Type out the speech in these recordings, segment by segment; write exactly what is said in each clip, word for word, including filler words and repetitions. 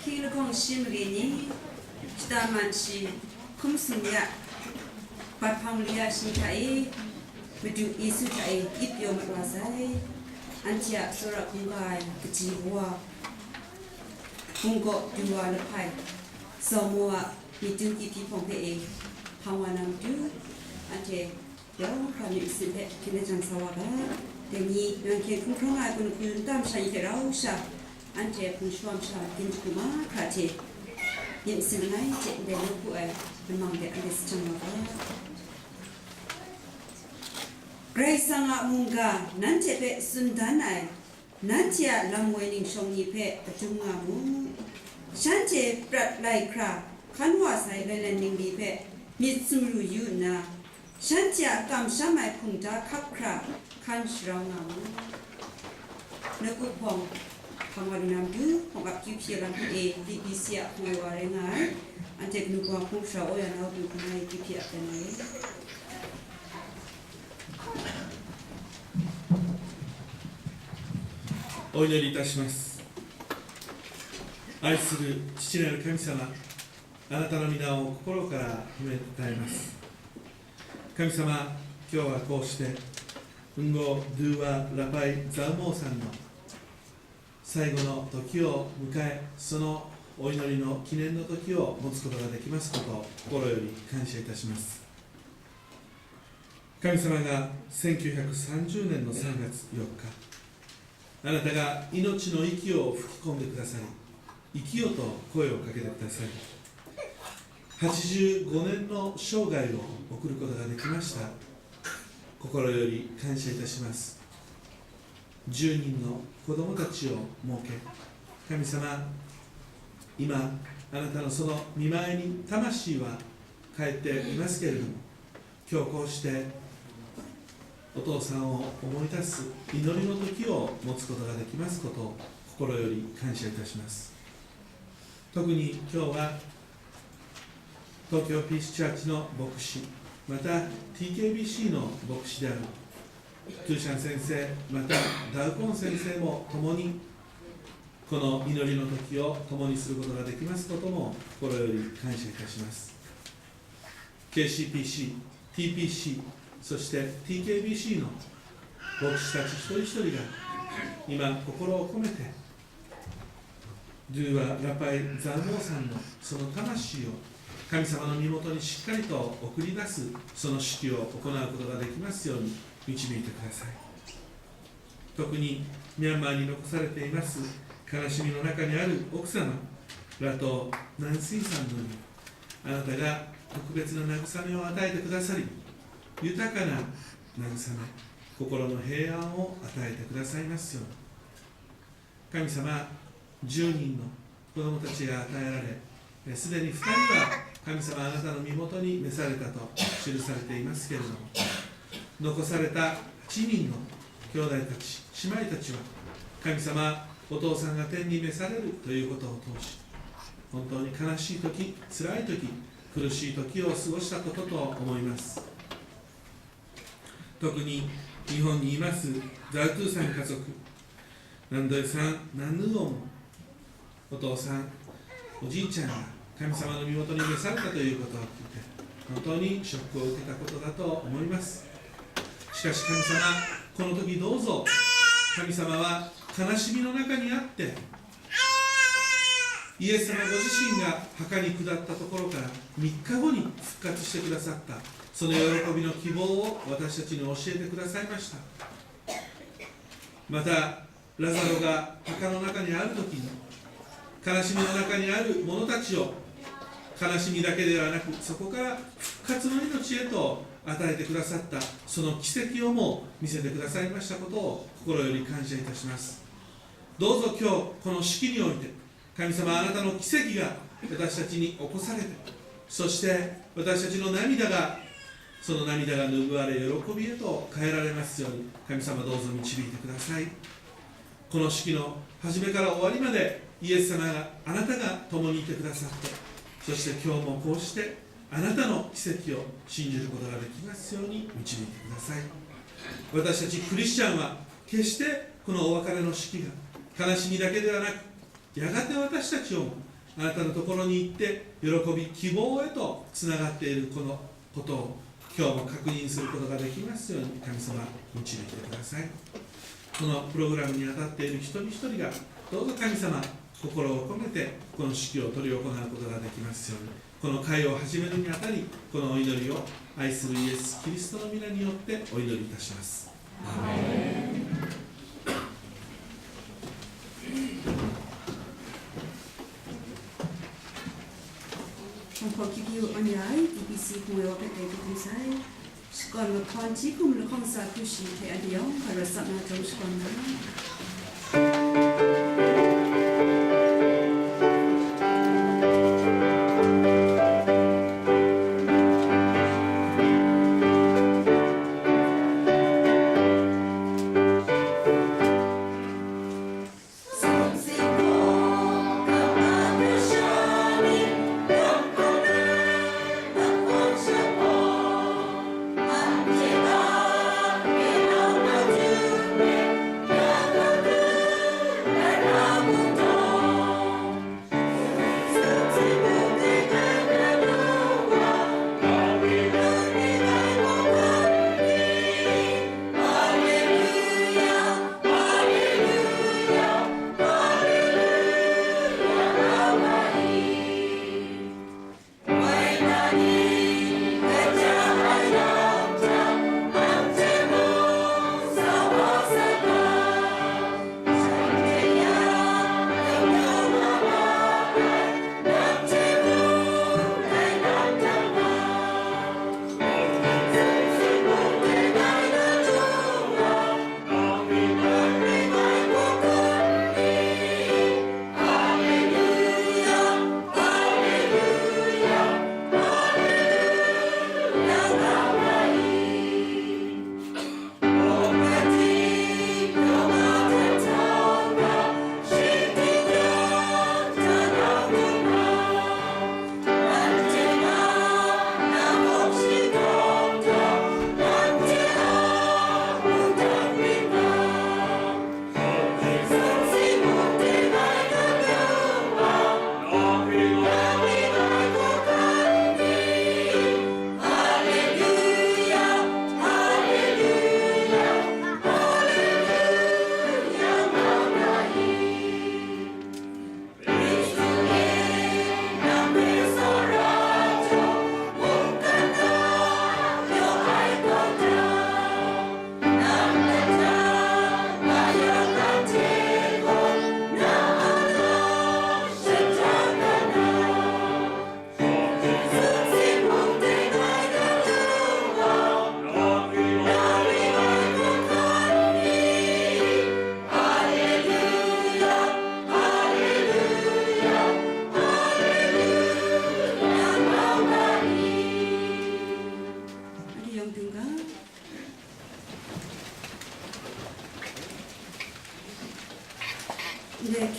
Hkying lahkawng shi mare ni, shata man shi, hkum sumya, bat hpang li ya shi hta e, Madu Yesu hta e ip pyaw mat wa sai. Anhte a tsawra hkungga ai kaji wa, hpung kaw du wa lahpai, Salomo a myit du kyi hpyi hpawng hpe e hpang wa na matu, anhte yawng hkra myit masin hpe hkyen da jang sa wa ga. Dai ni, nang hkyen hkungga ai kun hku nta masha ni hte rau sha, anhte hpung shawa masha makin jahku mahkra hte myit masin langai hte ndai nawku ai lamang de anhte sa jang wa ga. Karai Kasang a mungga nanhte hpe tsun dan ai, nanhte a lam woi ning shawng ni hpe adum nga mu. Shanhte prat lai hkra hkan wa sai lailen ningli hpe myit sumru yu nna, shanhte a kamsham ai hpungda hkap hkra hkan sharau nga mu. Nawku hpawng hpang wa lu na matu, hpawng ap kyu hpyi ai lam hpe e, D B C a hpung ai wa rai nga ai, anhte kanu hpawng hpung sharau ya na u, kanu hpawng ai kyu hpyi ap ai na e. お祈りいたします。愛する父なる神様、あなたの皆を心から褒めたたえます。神様、今日はこうして、文豪ドーア・ラパイ・ザウモーさんの最後の時を迎え、そのお祈りの記念の時を持つことができますことを心より感謝いたします。神様がせんきゅうひゃくさんじゅうねんのさんがつよっか、あなたが命の息を吹き込んでくださり、生きよと声をかけてくださり、はちじゅうごねんの生涯を送ることができました。心より感謝いたします。じゅうにんの子供たちを設け、神様、今、あなたのその御前に魂は帰っていますけれども、今日こうしてお父さんを思い出す祈りの時を持つことができますことを心より感謝いたします。特に今日は東京ピースチャーチの牧師、また ティーケービーシー の牧師であるトゥーシャン先生、またダウコン先生も共にこの祈りの時を共にすることができますことも心より感謝いたします。 ケーシーピーシー、 ティーピーシー、 そして ティーケービーシー の牧師たち一人一人が今心を込めて、ドゥーはラパイ・ザーモーさんのその魂を神様の身元にしっかりと送り出す、その式を行うことができますように導いてください。特にミャンマーに残されています悲しみの中にある奥様、ラトー・ナンシーさんのように、あなたが特別な慰めを与えてくださり、豊かな慰め、心の平安を与えてくださいますように。神様、じゅうにんの子供たちが与えられ、すでにふたりは神様あなたの身元に召されたと記されていますけれども、残されたはちにんの兄弟たち、 妹たちは、神様、お父さんが天に召されるということを通して、本当に悲しい時、辛い時、苦しい時を過ごしたことと思います。特に日本にいますダウトーさん家族、南土井さん、南土井さん、 お父さん、おじいちゃんが神様の身元に召されたということを聞いて、本当にショックを受けたことだと思います。しかし神様、この時どうぞ、神様は悲しみの中にあって、イエス様ご自身が墓に下ったところからみっかごに復活してくださった、その喜びの希望を私たちに教えてくださいました。また、 ラザロが墓の中にある時に、悲しみの中にある者たちを悲しみだけではなく、そこから復活の命へと与えてくださったその奇跡をも見せてくださいましたことを心より感謝いたします。どうぞ今日この式において、神様、あなたの奇跡が私たちに起こされて、そして私たちの涙が、その涙が拭われ喜びへと変えられますように、神様、どうぞ導いてください。この式の始めから終わりまで、イエス様が、あなたが共にいてくださって、そして今日もこうしてあなたの奇跡を信じることができますように導いてください。私たちクリスチャンは決してこのお別れの式が悲しみだけではなく、やがて私たちをもあなたのところに行って、喜び、希望へとつながっているこのことを今日も確認することができますように、神様、導いてください。このプログラムに当たっている一人一人が、どうぞ神様、心を込めてこの式を執り行うことができますように、この会を始めるにあたり、このお祈りを愛するイエス・キリストの皆によってお祈りいたします。 Hkungkhaw kyukyu anya ai, T B C hpung ai wa hpe tai hkrum sai. Shakawn lahkawn hti hkum lahkawng sa hkru shi hte anhte yawng hkra rawt tsap na jawm shakawn na.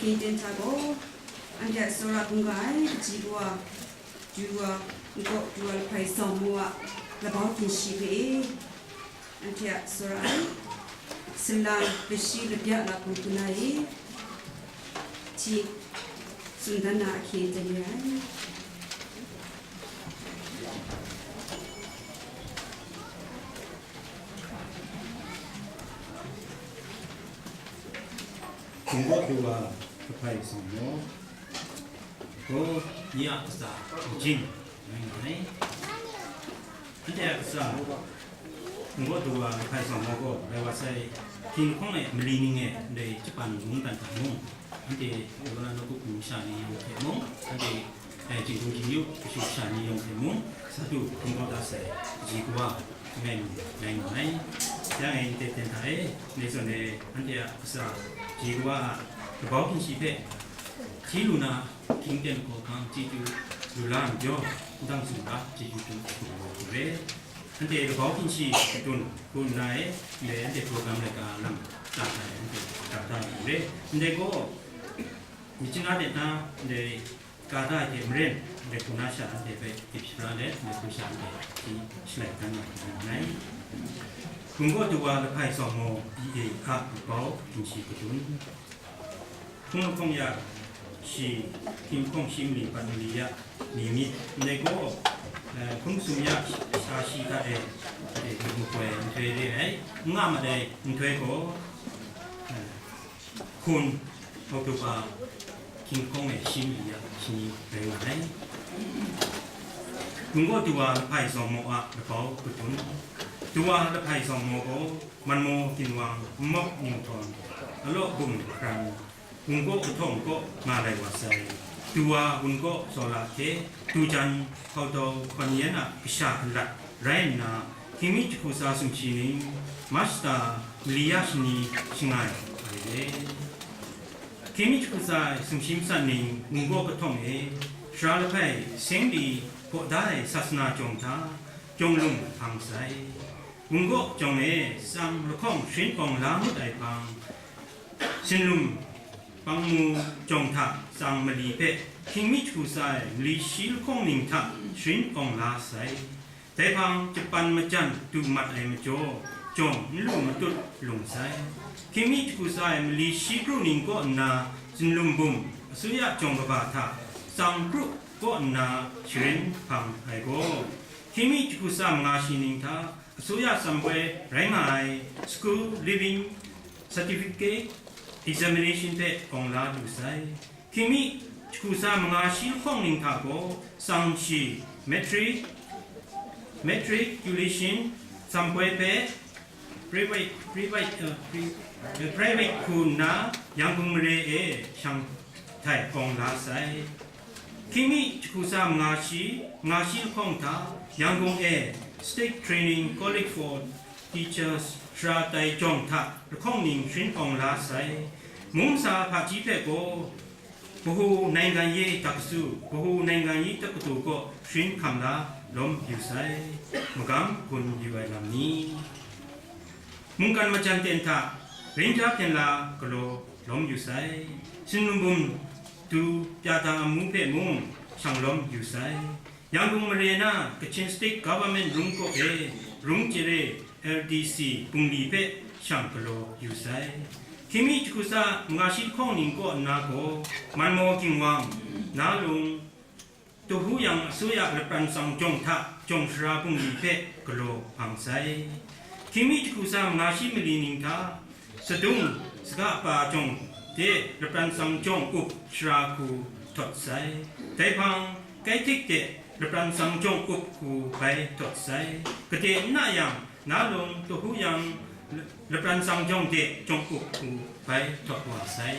Ning ten hta gaw, anhte a tsawra hkungga ai kaji kawa, du wa, nkaw du wa lahpai zawng maw a labau ginshi hpe e, anhte a tsawra ai, salang lashi labya la hkungga e, hti tsun dan na ahkye dan re ai. Hkungga du wa lahpai zawng maw gaw, nye a katsa majing rai nga ai. Anhte a katsa hkungga du wa lahpai zawng maw gaw, rai wa sai, hkying lahkawng e mali ning e ndai Japan mung dan hta mung, anhte Lawna nawku masha ni yawng hte mung, anhte, eh, Jinghku Jingyu kashu kasha ni yawng hte mung, sa du hkungga da sai kaji kawa ngai, ngai nga ai. Ya ngai ndai ten hta e, ndai zawn e, anhte a katsa kaji kawa a labau ginshi hpe hti lu na, hkying ten hkaw hkang chyeju lu la ai majaw, ndang tsun ga chyeju du lu ai hku re. Anhte labau ginshi shadun hku nna e, ndai anhte program laika lam ta ai, anhte ta da ai hku re. Ndai gaw, myit chyanla de na, ndai ka da ai hte maren, ndai hku na sha anhte hpe dip shapra let, ndai hku sha anhte hti shalai dan na hku nna e. Hkungga du wa lahpai zawng maw, B A a labau ginshi shadun. Hkung lahkawng ya shi, hkying lahkawng shi mali, Patmali ya ni myit, ndai gaw, eh, hkun sum ya sha shi hta e, e, makoi nhtoi re ai, n nga mat ai nhtoi gaw, eh, hkun, October, hkying lahkawng e shi mali ya shi ni rai nga ai. Hkungga du wa lahpai zawng maw a labau shadun. Du wa lahpai zawng maw gaw, Manmaw ginwang, nmawk ninghtawng, alaw bum hkran, wunkaw kahtawng kaw nga lai wa sai. Du wa wunkaw Sawla hte, du jan hpautau hkawn yan a kasha alat rai nna, hkying mi jahku tsa sumshi ning, Mashta mali ya shani shangai ai re. Hkying mi jahku tsa sumshi matsat ning, wunkaw kahtawng e, sara lahpai seng di hpaw da ai sasana jawng hta, jawng lung hpang sai. Wunkaw jawng e tsang lahkawng sharin awng la ngut ai hpang, sinlum pangmu jawng hta tsang mali hpe hkying mi jahku tsa ai mali shi lahkawng ning hta sharin awng la sai. Dai hpang japan majan du mat ai majaw, jawng n lu matut lung sai. Hkying mi jahku tsa ai mali shi kru ning kaw nna, sinlum bum, asuya jawng kaba hta tsang kru kaw nna sharin hpang ai gaw, hkying mi jahku tsa manga shi ning hta, asuya samboi rai nga ai School Leaving Certificate Examination hpe awng la lu sai. Hkying mi jahku tsa manga shi lahkawng ning hta gaw, tsang shi, Matric, Matriculation samboi hpe private, private, uh, pri-, uh, private hku nna Yangon mare e shang htai awng la sai. Hkying mi jahku tsa manga shi, manga shi lahkawng hta, Yangon e State Training College for Teachers sara tai jawng hta lahkawng ning sharin awng la sai. Mungsa hpaji hpe gaw, Bahu Nainggan Yi Daksu, Bahu Nainggan Yi Daksu kaw sharin hkam la lawm yu sai. Magam gun yu ai lam ni. Mungkan majan ten hta, rinja hpyen la galaw lawm yu sai. Sinlum bum du pyata amu hpe mung shang lawm yu sai. Yangon mare na Kachin State Government rung kaw e, rung jare L D C bungli hpe shang galaw yu sai. Hkying mi jahku tsa manga shi lahkawng ning kaw nna gaw, Manmaw ginwang, na lung, Tahu yang asuya lapran tsang jawng hta jawng sara bungli hpe galaw hpang sai. Hkying mi jahku tsa manga shi mali ning hta, Sadung saga pa jawng de lapran tsang jawng up sara hku htawt sai. Dai hpang, Kaitik de lapran tsang jawng up hku bai htawt sai. Gade n na yang, na lung Tahu yang lapran tsang jawng de jawng up hku bai htawt wa sai.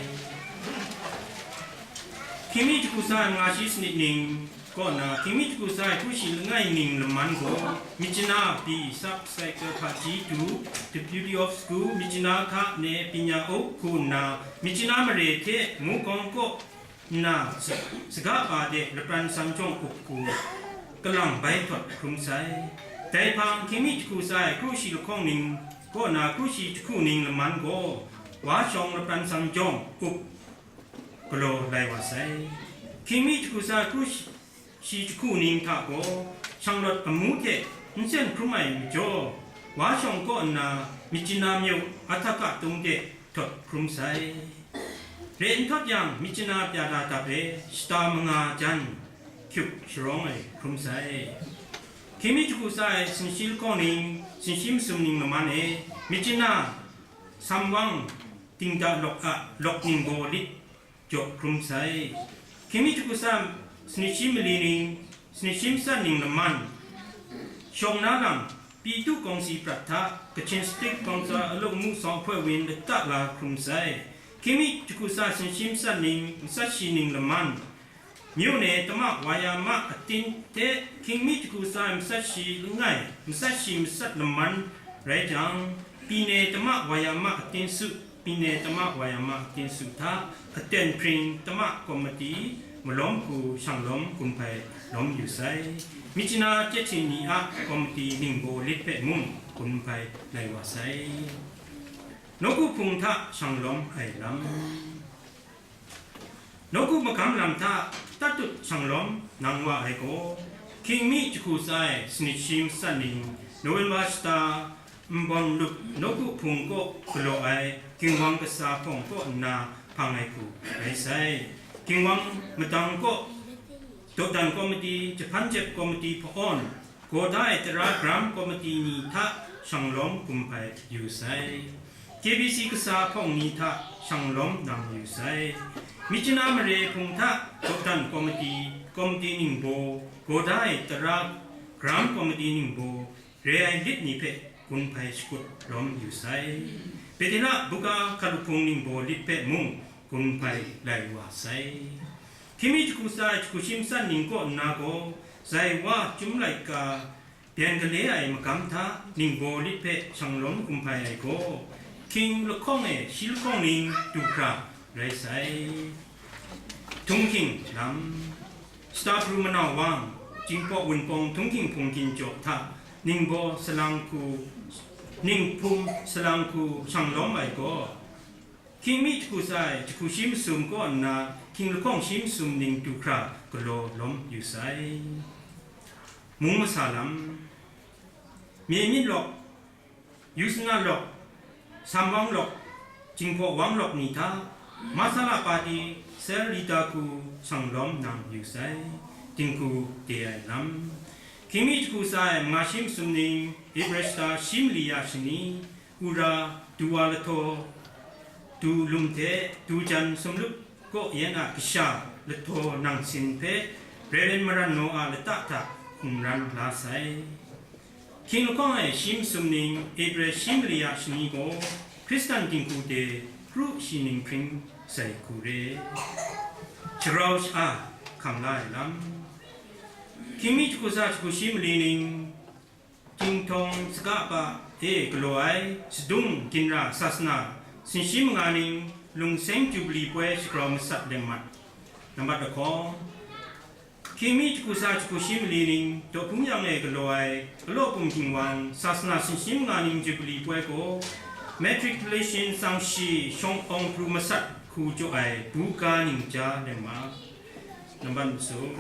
Hkying mi jahku tsa ai manga shi sanit ning kaw na, hkying mi jahku tsa ai hkru shi langai ning laman gaw, Myitkyina B sub-cycle hpaji du, Deputy of School, Myitkyina hka ne pinya up hku nna, Myitkyina mare hte Mukong kaw nna, sa-, saga pa de lapran tsang jawng up hku kalang bai htawt hkrum sai. Dai hpang, hkying mi jahku tsa ai hkru shi lahkawng ning kaw na, hkru shi jahku ning laman gaw, Wa shawng lapran tsang jawng up galaw lai wa sai. Hkying mi jahku tsa kru shi, shi jahku ning hta gaw, shanglawt amu hte n sen hkrum ai majaw, wa shawng kaw nna, Myitkyina myu Atthaka tung de htawt hkrum sai. Re n htawt yang, Myitkyina pyala dap e shata manga jan hkyup sharawng ai hkrum sai. Hkying mi jahku tsa ai sinshi lahkawng ning, sinshi masum ning laman e, Myitkyina samwang dingda lawk a lawk ningbaw lit jaw hkrum sai. Hkying mi jahku tsa sinshi mali ning, sinshi matsat ning laman, shawng na lam, Pitu Kawngsi prat hta, Kachin State Kawngsa Aluk Mu Sawng Hpoi Win lata la hkrum sai. Hkying mi jahku tsa sinshi matsat ning, matsat shi ning laman, Myone tama wayama atin hte hkying mi jahku tsa ai matsat shi langai, matsat shi matsat laman rai jang, pyine tama wayama atin su, pyine tama wayama atin su hta aten hpring tama komiti malawm hku shanglawm gun hpai lawm yu sai. Myitkyina chyeht ni a komiti ningbaw lit hpe mung gun hpai lai wa sai. Nawku hpung hta shanglawm ai lam. Nawku magam lam hta tatut shanglawm nang wa ai gaw, hkying mi jahku tsa ai sanit shi matsat ning, November shata nbawng lup nawku hpung kaw galaw ai Ginwang kasa hpawng kaw nna hpang ai hku rai sai. Ginwang madang kaw dawdan komiti, jahpan jep komiti hpa-awn, gaw da ai tara gram komiti ni hta shanglawm gun hpai yu sai. K B C kasa hpawng ni hta shanglawm nang yu sai. Myitkyina mare hpung hta dawdan komiti, komiti ningbaw, gaw da ai tara gram komiti ningbaw, re ai lit ni hpe gun hpai shakut lawm yu sai. Bethela buga hkalup hpung ningbaw lit hpe mung gun hpai lai wa sai. Hkying mi jahku tsa ai jahku shi matsat ning kaw nna gaw, zai wa chyum laika byen gale ai magam hta ningbaw lit hpe shanglawm gun hpai ai gaw, hkying lahkawng e shi lahkawng ning du hkra rai sai. Htunghking lam. Shata pru manau wang, Jinghpaw Wunpawng htunghking hpungkin jaw hta ningbaw salang hku, ninghpum salang hku shanglawm ai gaw, hkying mi jahku tsa ai jahku shi masum kaw nna hkying lahkawng shi masum ning du hkra galaw lawm yu sai. Mung masa lam. Mye myit lawk, Yusna lawk, Samwang lawk, Jinghpaw Wang lawk ni hta, Masala Pati, Sel Rita hku shanglawm nang yu sai. Dinghku de ai lam. Hkying mi jahku tsa ai manga shi masum ning, Ebreshta shi mali ya shani, Ura, Duwa lahtaw, Du lum hte, Du jan sumlup kaw yan a kasha lahtaw nang sin hpe, Reverend Maran Naw a lata hta hkungran la sai. Hkying lahkawng e shi masum ning, Ebre shi mali a shani gaw, Hkristan dinghku de kru shi ning hpring sai hku re. Sharau sha-a hkam la ai lam. Hkying mi jahku tsa jahku shi mali ning, Tinghtawng saga pa e galaw ai, sadung ginra sasana, sinshi manga ning, lungseng jubili poi shagrau masat lem mat. Nambat lahkawng. Hkying mi jahku tsa jahku shi mali ning, dawhpung yang e galaw ai, Galaw Pum Ginwang, sasana sinshi manga ning jubili poi gaw, matriculation tsang shi shawng awng pru masat hku jaw ai, buga ningja lem ma. Nambat masum.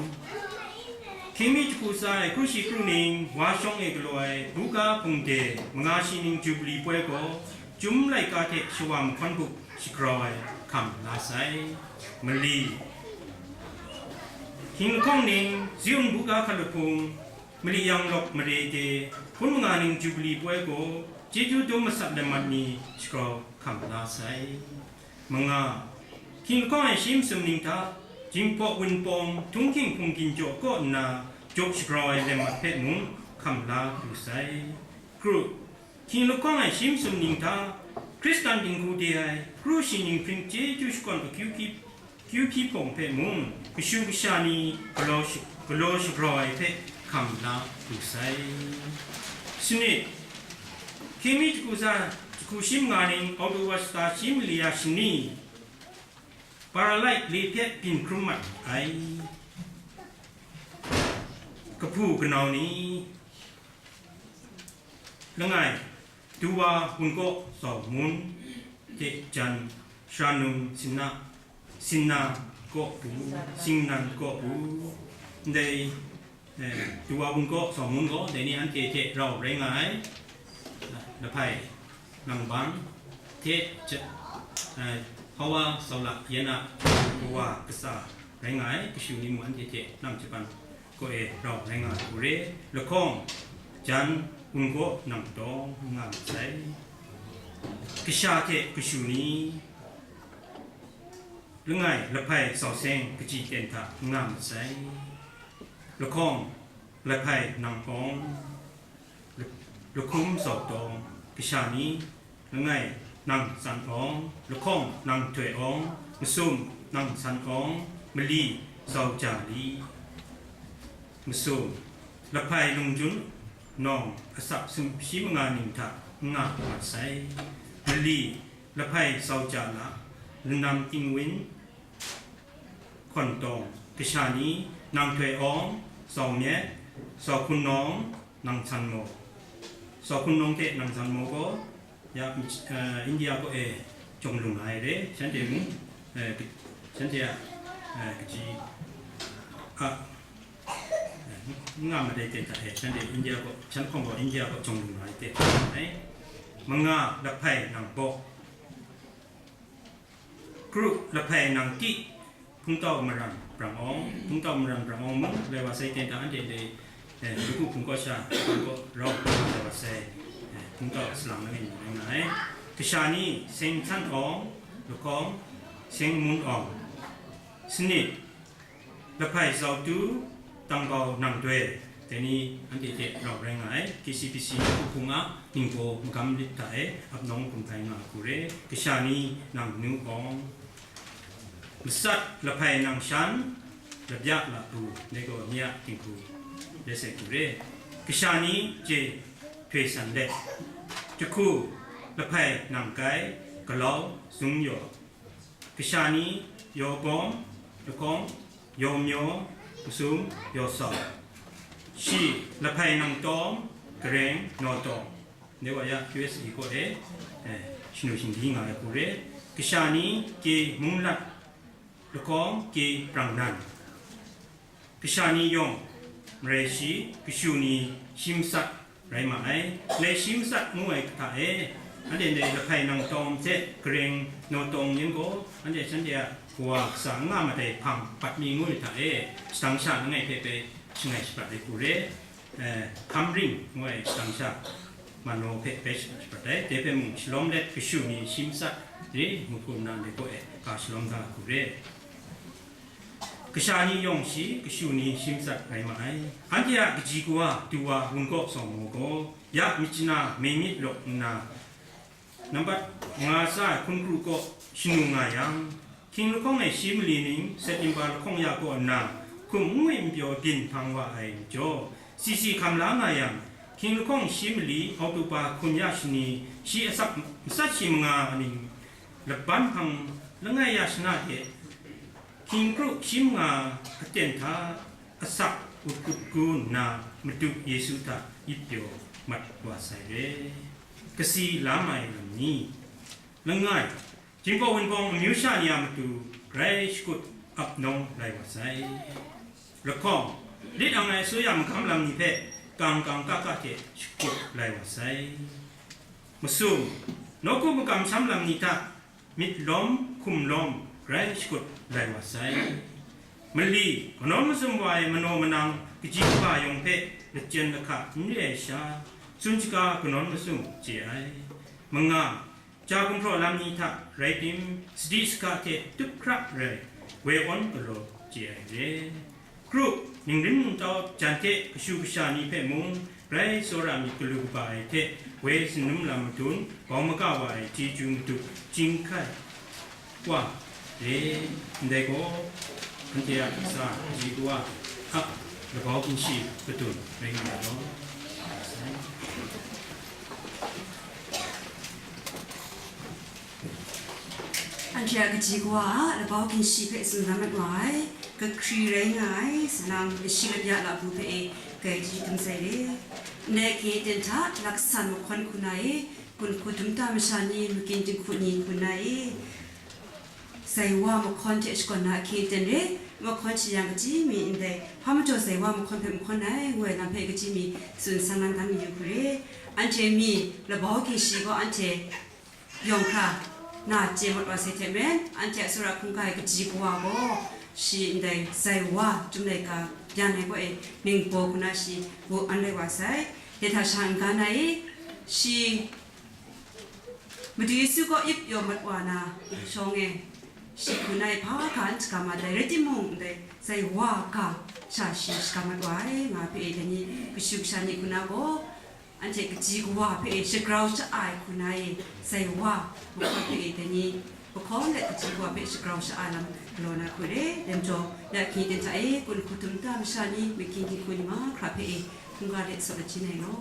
Hkying mi jahku tsa ai kru shi kru ning, wa shawng e galaw ai, buga hpungde, manga shi ning jubili poi gaw, Chyum laika hte shawa mahkawn bup shagrau ai hkam la sai. Mali. Hkying lahkawng ning, Ziun buga hkalup hpung, mali yang lawk mare de, hpun manga ning jubili poi gaw, chyeju dum masat lem mat ni shagrau hkam la sai. Manga. Hkying lahkawng e shi masum ning hta, Jinghpaw Wunpawng htunghking hpungkin jaw kaw nna, jaw shagrau ai lem mat hpe mung hkam la lu sai. Kru. Hkying lahkawng e shi masum ning hta, Hkristan dinghku de ai, kru shi ning hpring chyeju shakawn akyu hkyi, akyu hpyi hpawng hpe mung, kashu kasha ni galaw shi-, galaw shagrau ai hpe hkam la lu sai. Sanit. Hkying mi jahku tsa, jahku shi manga ning, Oktoba shata shi mali ya shani, Paralyte le hpe byin hkrum mat ai. Kahpu kanau ni, langai, Duwa Wunkaw Zau Mun, hte jan, Sharanung Sinna, Sinna kaw bu, Singnan kaw bu, ndai, eh, Duwa bungkaw, Sawmun gaw, dai ni anhte hte rau rai nga ai, lahpai, nangbang, hte, ja-, eh, Hawa, Saula, yan a, kawa, kasa, rai nga ai, kashu ni mung anhte hte lam jaban kaw e rau rai nga ai hku re, lahkawng, jan, wungaw, nang dawng, nga masai. Kasha hte kashu ni, langai, lahpai, sau seng, kaji ten hta, nga masai. Lahkawng, lahpai, nang awng, lahkum, sau tawng, kasha ni, langai, nang san awng, lahkawng, nang htoi awng, masum, nang san awng, mali, sau ja li, masum, lahpai, lungjun, nawng, asak, sumshi manga ning hta, nga mat sai. Mali, lahpai, sau ja la, lanam, tingwin, hkawn tawng, kasha ni, nang htoi awng, sau myet, sau hkun nawng, nang san maw. Sau hkun nawng hte nang san maw gaw, ya, eh, India kaw e jawng lung ai re, shanhte mung, eh, shanhte a, eh, kaji a, eh, nga madai ten hta e, shanhte India kaw, shan hkawng gaw India kaw jawng lung ai ten ai. Manga, lahpai, nang baw. Kru, lahpai, nang ti, hpungtau, marang, brang awng, hpungtau, marang, brang awng mung, lai wa sai ten hta anhte dai, eh, Laguk hpung kaw sha, hpung kaw rau, lai wa sai, eh, hpungtau salang langai mi rai nga ai. Kasha ni, seng htan awng, lahkawng, seng mun awng, sanit, lahpai, zau tu, tangbau, nang doi, dai ni anhte hte rau rai nga ai. K C P C ni hpung a ningbaw magam lit hta e, ap nawng gumhpai nga ai hku re, kasha ni, nang nu awng, masat, lahpai, nang shan, labya, labu, dai gaw ni a dinghku, let sai hku re, kasha ni, je, htoi san let, jahku, lahpai, nang kai, galau, zung yaw, kasha ni, yaw bawm, lahkawng, yaw myaw, masum, yaw sau, shi, lahpai, nang tawm, gareng, naw tawm, dai wa ya U S A kaw e, eh, shanu shingdi nga ai hku re, kasha ni, ke, munglat, lahkawng, ke, prang nan, kasha ni yawng, marai shi, kashu ni, shi masat, rai ma ai. Ndai shi masat ngu ai hta e, anhte ndai lahpai, nang tawm hte gareng, naw tawm yin gaw, anhte shanhte a kawa kasa n nga madai hpang, bat mi ngu ai hta e, shadang sha langai hpe bai shangai shaprat ai hku re, eh, hkam ring ngu ai shadang sha, manaw hpe bai shangai shaprat ai. Dai hpe mung shalawm let, kashu ni shi masat re, ngu hku nna ndai gaw e, ga shalawm da ai hku re. Kasha ni yawng shi, kashu ni shi masat rai ma ai. Anhte a kaji kawa, du wa, wun kaw sawng maw gaw, ya myit chana, mei myit lawk nna, nambat nga tsa ai hkun kru kaw shanu nga yang, hkying lahkawng e shi mali ning, September lahkawng ya kaw nna, hkum n ngwi n pyaw byin hpang wa ai majaw, C C hkam la nga yang, hkying lahkawng shi mali, October hkun ya shani, shi asak matsat shi manga ning, laban hpang langai ya shana hte, hkying kru shi manga aten hta asak ut kut gu nna, Madu Yesu hta yip pyaw mat wa sai re. Kasi lam ai lam ni? Langai, Jinghpaw Wunpawng amyu sha ni a matu grai shakut ap nawng lai wa sai. Lahkawng, lit ang ai asuya magam lam ni hpe kang kang ka ka hte shakut lai wa sai. Masum, nawku makam sham lam ni hta myit lawm hkum lawm grai shakut lai wa sai. Mali, kanawn masum wa ai manaw manang kaji kaba yawng hpe lachyen lahka n re ai sha, tsun shaga kanawn masum chye ai. Manga, ja gumhpraw lam ni hta rai tim, sadi sahka hte tup hkra rai, woi awn galaw chye ai re. Kru, ningrin ningtau jan hte kashu kasha ni hpe mung, grai tsawra myit galu kaba ai hte, woi sanum lam madun, bau maga wa ai chyeju madu, chyinghkai wa re. Ndai gaw, anhte a kasa, kaji kawa a labau ginshi padun rai nga ai gaw, anhte a kaji kawa a labau ginshi hpe tsun dan mat wa ai, kahkri rai nga ai, salang, lashi labya labu hpe e, grai di dum sai re. Ndai hkye ten hta, laksan mahkawn hku na e, gun hku dum ta masha ni, magin dinghku ni hku na e, Zai wa mahkawn hte shakawn na ahkying aten re, mahkawn shi yang kaji mi ndai, hpa majaw zai wa mahkawn hpe mahkawn ai, ngu ai lam hpe kaji mi tsun san nan dan mayu hku re. Anhte mi labau ginshi gaw anhte yawng hkra na chye mat wa sai hte maren, anhte a tsawra hkungga ai kaji kawa gaw shi ndai zai wa Chyum laika byan ai gaw e, ningbaw hku na shi wu an rai wa sai. Dai hta sha n-ga na e, shi Madu Yesu kaw ip yaw mat wa na shawng e, shi hku na e hpa ga n shaga mat ai, rai timung, ndai zai wa ga sha shi shaga mat wa ai, nga hpe e, dai ni kashu kasha ni hku na gaw, anhte kaji kawa hpe e shagrau sha-a ai hku na e, zai wa mahkawn hpe e, dai ni mahkawn let kaji kawa hpe shagrau sha-a lam galaw na hku re. Dai majaw, ya hkying aten hta e, kun hku htum nta masha ni, makying dinghku ni mahkra hpe e, hkungga let sawt lachyum ai law.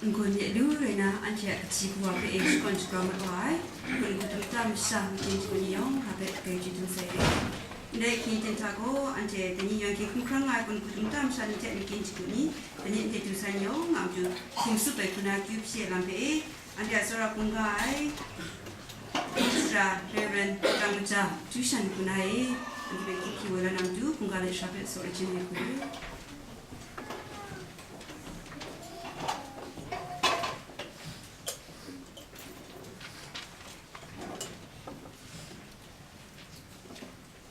N-gun de lu rai na, anhte a kaji kawa hpe e shakawn shagrau mat wa ai, n-gun hku dum da masha matin jaku ni yawng hkra hpe grai chyeju sai ai. Ndai hkying hten hta gaw, anhte dai ni yawng hkying hkrung hkrang nga ai n-gun hku dum da masha ni hte matin jaku ni, dai ni ndai du san yawng a matu hkum tsup ai hku na akyu hpyi ai lam hpe e, anhte a tsawra hkungga ai, Sara Reverend Tang Maja, Tushan hku na e, anhte hpe hku hpyi wa la na matu, hkungga lasha hpe tsaw ai chyen ai hku e.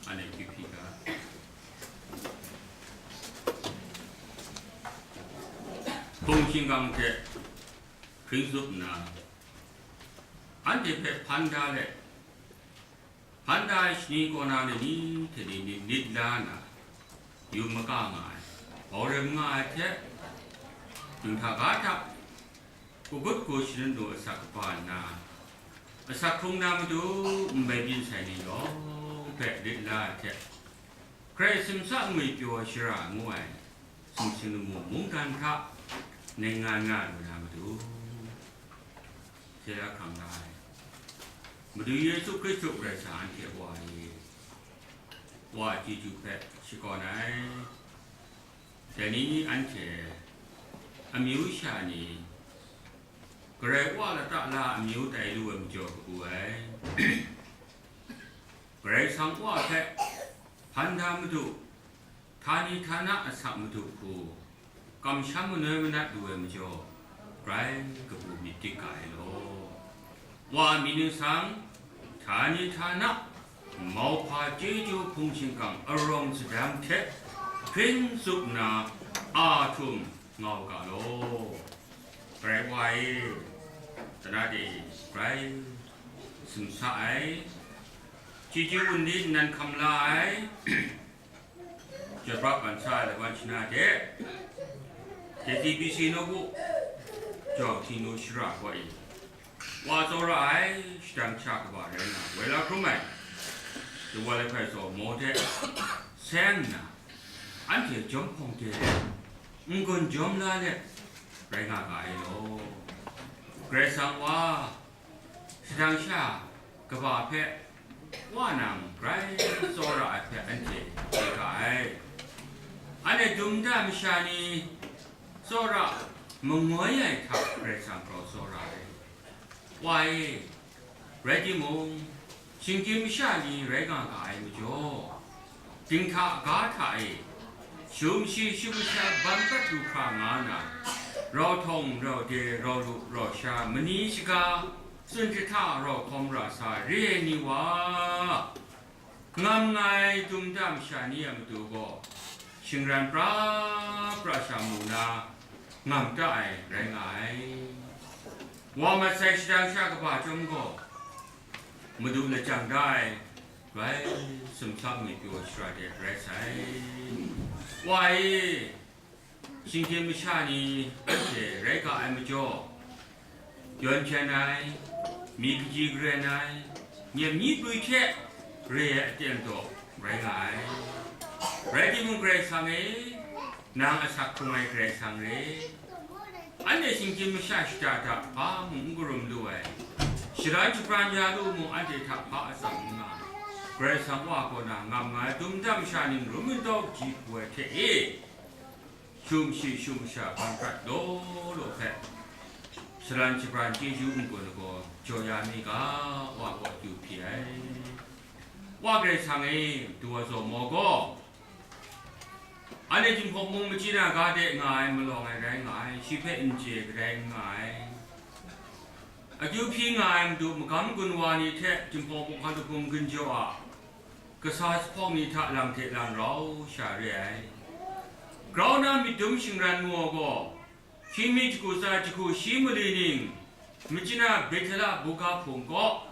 Anhte hku hpyi ga. Hpung hkinggam hte hpring tsup nna, anhte hpe hpan da let, hpan da ai shani kaw na ni hte ni nit nit la nna, yum maka nga ai, bau rem nga ai hte, dinghta ga hta, kagut kaw shangun lu asak kaba nna, asak hkrung na matu nbai byin sai ni yawng hpe lit la ai hte, Karai Kasum hta ngwi pyaw shara ngu ai sumsing lamu mungdan hta ning nga nga lu na matu, hkye la hkrang la ai Madu Yesu Hkristu Karai Kasang anhte Wa e, Wa a chyeju hpe shakawn ai. Dai ni anhte amyu sha ni, Karai Wa lata la amyu tai lu ai majaw kabu ai. Karai Kasang Wa hpe hpan da madu, htani htana asak madu hku, kamsham manoi manat lu ai majaw, grai kabu myit dik ga ai law. Wa a myit ningsang, htani htana, mauhpa chyeju hpung shingkang arawng sadang hte hpring tsup nna, a htum ngau ga law. Karai Wa e, tana de grai sumsa ai, chyeju wunli nnan hkam la ai, Jabrak bansa ai laban shana de, J C B C nawku, jawng htingnu shara gaw e, Wa tsawra ai shadang sha kaba rai nga, woi la hkrum ai, Dawa lahpai tsaw maw de, seng nna, anhte jawm hpawng de let, n-gun jawm la let, rai nga ga ai law. Karai Kasang Wa, shadang sha kaba hpe Wa nang grai tsawra ai hpe anhte chye ga ai. Anhte dum da masha ni tsawra mangoi ai hta Karai Kasang grau tsawra ai. Wa e, rai timung, shinggyim masha ni rai nga ga ai majaw, dinghta ga hta e, shum shi shum sha ban prat du hkra nga na, rau htawng, rau de, rau lu, rau sha, mani shaga, tsun jahta, rau hkawm ra sa re ai ni wa, ngam nga ai dum da masha ni a matu gaw, shingran pra pra sha mu na, ngam da ai rai nga ai. Wa mat sai shadang sha kaba chyawm gaw, Madu lajang da ai, rai sumsap mi pyaw shara de rai sai. Wa e, shinggyim masha ni anhte rai ga ai majaw, yawn hkyen ai, mi kaji karen ai, nyep myi pwi hte re ai aten daw rai nga ai. Rai timung, Karai Kasang e, nang asak hkrung ai Karai Kasang re, anhte shinggyim masha shada hta hpa mung n karum lu ai, shalan shabran ya lu mung anhte hta hpa atsam n nga ai, Karai Kasang Wa kaw na ngam nga ai dum da masha ni n rum n tau kaji hku ai hte e, shum shi shum sha ban prat law law hpe, shalan shabran chyeju n-gun ai gaw jaw ya mi ga, Wa kaw akyu hpyi ai. Wa Karai Kasang e, Dawa Zawmaw gaw, anhte Jinghpaw mung machyin a ga de nga ai, malawng ai rai nga ai, shi hpe n chye kadai n nga ai. Akyu hpyi nga ai Madu magam gun wa ni hte Jinghpaw mung hkan lahkung gun jaw a kasa jahpawng ni hta lang hte lang rau sha re ai. Grau na myit dum shingran mu ai gaw, shi myit jahku tsa jahku shi mali ning, machyin a Bethela buga hpung kaw,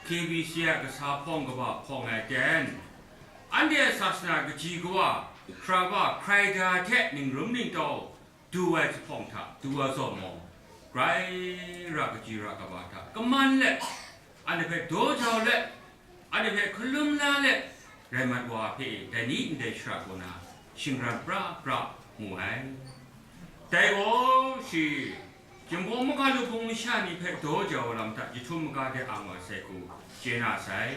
K B C a kasa hpawng kaba hpawng ai ten, anhte a sasana kaji kawa, hkra ba hkrai da hte ningrum ningtau du ai jahpawng hta du wa zawn mung, grai ra kaji ra kaba hta kaman let, anhte hpe daw jau let, anhte hpe hkalum la let, rai mat wa hpe dai ni ndai shara kaw na shingran pra pra mu ai. Dai gaw shi Chyum bawng maka lubung masha ni hpe daw jau ai lam hta jahtum maga de ang wa sai hku chye na sai.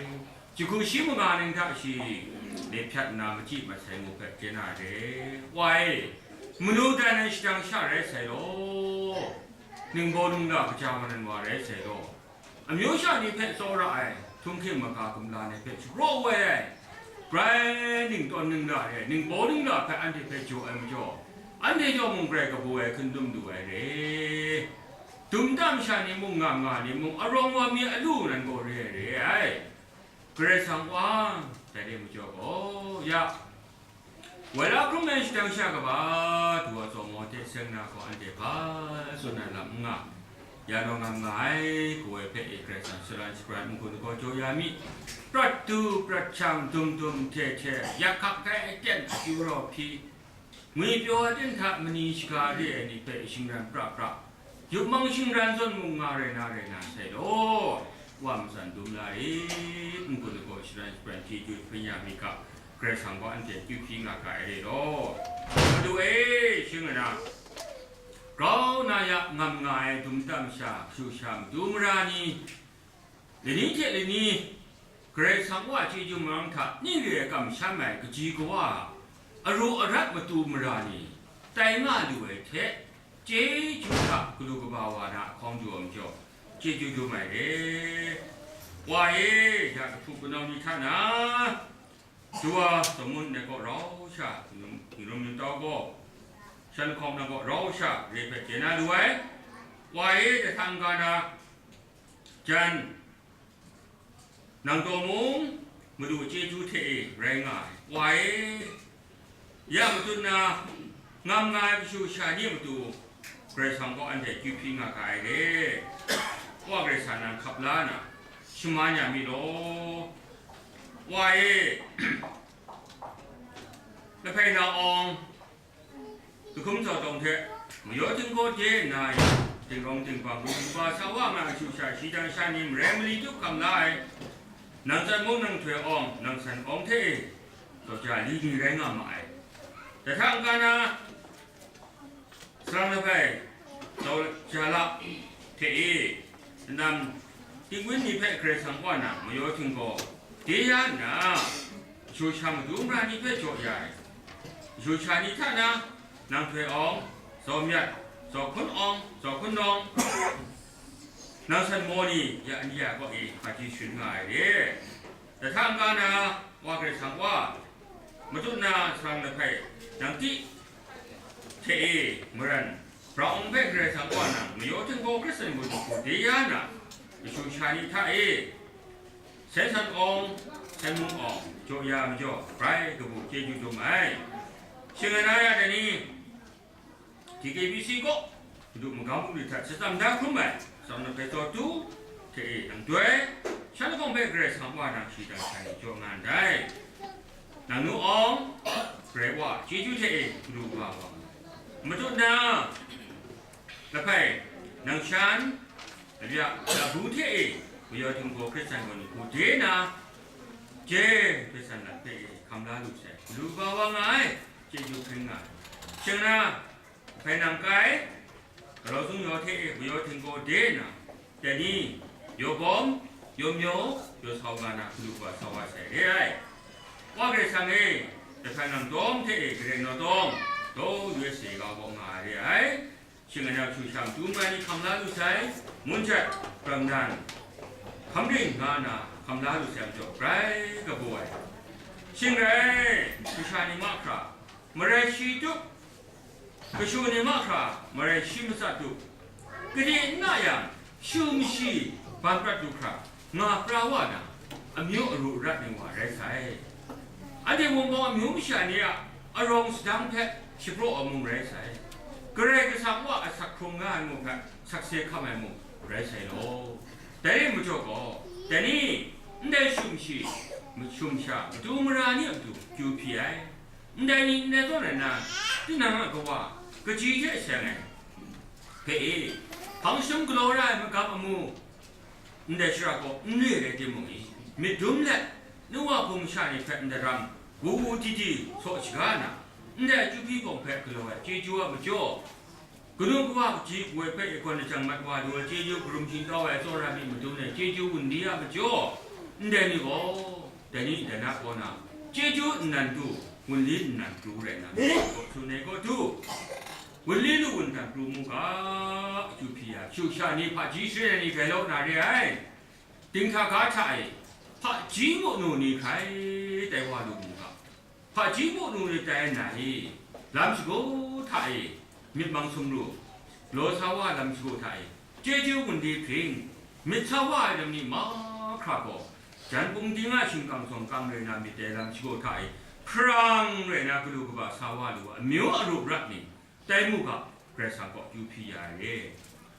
Jahku shi manga ning hta shi le hpyat nna machyi mat sai ngu hpe chye na re. Wa e, manu dan ai shadang sha rai sai law, ningbaw ningla kaja wa nan wa rai sai law, amyu sha ni hpe tsawra ai htunghking maka kumla ni hpe shapraw woi ai, grai ningtawn ningla re ai, ningbaw ningla hpe anhte hpe jaw ai majaw, anhte yawng mung grai kabu ai hkun dum lu ai re. Dum tam sha ni mung, nga nga ni mung, arawng wa mi alu nan gaw re ai re ai. Karai Kasang wa, dai re majaw gaw, ya, woi la hkrum ai shadang sha kaba, du wa tsawm wa hte seng na gaw anhte hpa tsun ai lam n nga, ya naw ngam nga ai, kaw ai hpe e Karai Kasang shalan shapran n-gun gaw jaw ya mi, prat du, prat shang, dum dum hte hte, yak hkak hkai aten akyu raw hpyi, ngwi pyaw aten hta mani shaga re ai ni hpe shingran pra pra, yupmang shingran zawn mung nga rai na rai na sai law, wa matsan dum la e, n-gun gaw shalan shapran chyeju hpring ya mi ga, Karai Kasang gaw anhte akyu hpyi nga ga ai re law. Madu e, shing ai na, grau na ya ngam nga ai dum tam sha, kashu sha matu mara ni, lani hte lani, Karai Kasang wa chyeju marang hta ning re ai kamsham ai kaji kawa, aru arat matu mara ni, tai nga lu ai hte, chyeju hta galu kaba wa na ahkawng du ai majaw, chyeju dum ai re. Wa e, ya kahpu kanau ni hta na, Duwa Solomon ngai kaw rau sha, Ningrum Ningtau gaw, shan hkawng na kaw rau sha, re hpe chye na lu ai. Wa e, jahta n-ga na, jan, nang taw mung, Madu chyeju hte e rai nga ai. Wa e, ya matut na, ngam nga ai kashu sha ni a matu, Karai Kasang gaw anhte akyu hpyi nga ga ai re. Wa Karai Kasang nang hkap la na, shaman ya mi law. Wa e, lahpai na awng, lahkum zaw tawng hte, mayaw htinggaw de nna, dingrawng dingbang, kabu kaba sa wa nga ai kashu sha, shi dan sha ni marai mali tup hkam la ai, nang tsat mung nang htoi awng, nang san awng hte e, zaw ja li ni rai nga ma ai. Jahta n-ga na, salang lahpai, zaw ja la hte e, nnan, tingwun ni hpe Karai Kasang wa na mayaw htinggaw de ya nna, kashu sha matu mara ni hpe jaw ya ai. Kashu sha ni hta na, nang htoi awng, zaw myat, zaw hkun awng, zaw hkun nawng, nang san maw ni, ya ni ya kaw e hpaji sharin nga ai re. Jahta n-ga na, wa Karai Kasang wa, matut na salang lahpai, nang ti hte e maran, brau hpe Karai Kasang wa nang, mayaw htinggaw Hkristan mung hku de ya na, kashu sha ni hta e, sai san awng, sai mung awng, jaw ya majaw, grai kabu chyeju dum ai. Shing ai na ya dai ni? D K B C kaw, Madu magam bungli hta shatsam da hkrum ai, tsawm na hpe taw tu, hte e nang doi, shan lahkawng hpe Karai Kasang wa nang shi dan sha ni jaw nga ndai. Nang nu awng, Karai wa chyeju hte e galu wa wa, matut na, lahpai, nang shan, abya, labu hte e, mayaw htinggaw Hkristan gaw ni hku de na, je, Hkristan lam hpe e hkam la lu sai, galu wa wa nga ai, chyeju hpring nga ai. Shing na, Hpai nang kai, Rau Zung Yaw hte e mayaw htinggaw de nna, dai ni, yaw bawm, yaw myaw, yaw sau nga na, galu wa sau wa sai re ai. Wa Karai Kasang e, jahta nang dawng hte e Karai naw dawng, daw U S A ga gaw nga ai re ai. Shing ai na kashu sha matu mara ni hkam la lu sai, Munjat, Ramnan, Hkamring nga na hkam la lu sai majaw, grai kabu ai. Shing rai, kashu sha ni mahkra, marai shi tup, kashu ni mahkra marai shi matsat u. Gade n na yang, shu mashi ban prat du hkra, nga pra wa na, amyu aru arat ni wa rai sai. Anhte wunpawng amyu masha ni a arawng sadang hpe shapraw ai mung rai sai. Karai Kasang wa asak hkrung nga ai mung hpe sakse hkam ai mung rai sai law. Dai rai majaw gaw, dai ni, ndai shu mashi, shu masha, matu mara ni a matu, kyu hpyi ai. Ndai ni ndai zawn ai na, tinang a kawa, kaji hte seng ai hpe e, hpang shum galaw ra ai magam amu, ndai shara kaw n re ai timung e, myit dum let, nu wa hpung masha ni hpe ndaram, wu wu di di saw shaga na, ndai akyu hpyi hpawng hpe galaw ai chyeju a majaw, Kanu kawa kaji kawa hpe e gawn lajang mat wa lu ai chyeju hkarum shingtau ai tsawra myit madun ai chyeju wunli a majaw, ndai ni gaw, dai ni ndai na kaw na, chyeju nnan du, wunli nnan pru rai na, kaw su nei kaw du, wunli lu wundan pru mu ga, akyu hpyi ya, shu sha ni hpaji share ai ni grai law na re ai, dinghta ga hta e, hpaji mu nu ni hkrai tai wa lu mu ga. Hpaji mu nu ni tai na e, lam shagu hta e, myit mang sumru, law sa wa ai lam shagu hta e, chyeju wunli hpring, myit sa wa ai lam ni mahkra gaw, jan pung ding a shingkang sawng kang rai na myit dai lam shagu hta e, hprang rai na galu kaba sa wa lu ai amyu aru rat ni, tai mu ga, Karai Kasang kaw akyu hpyi ya ai re.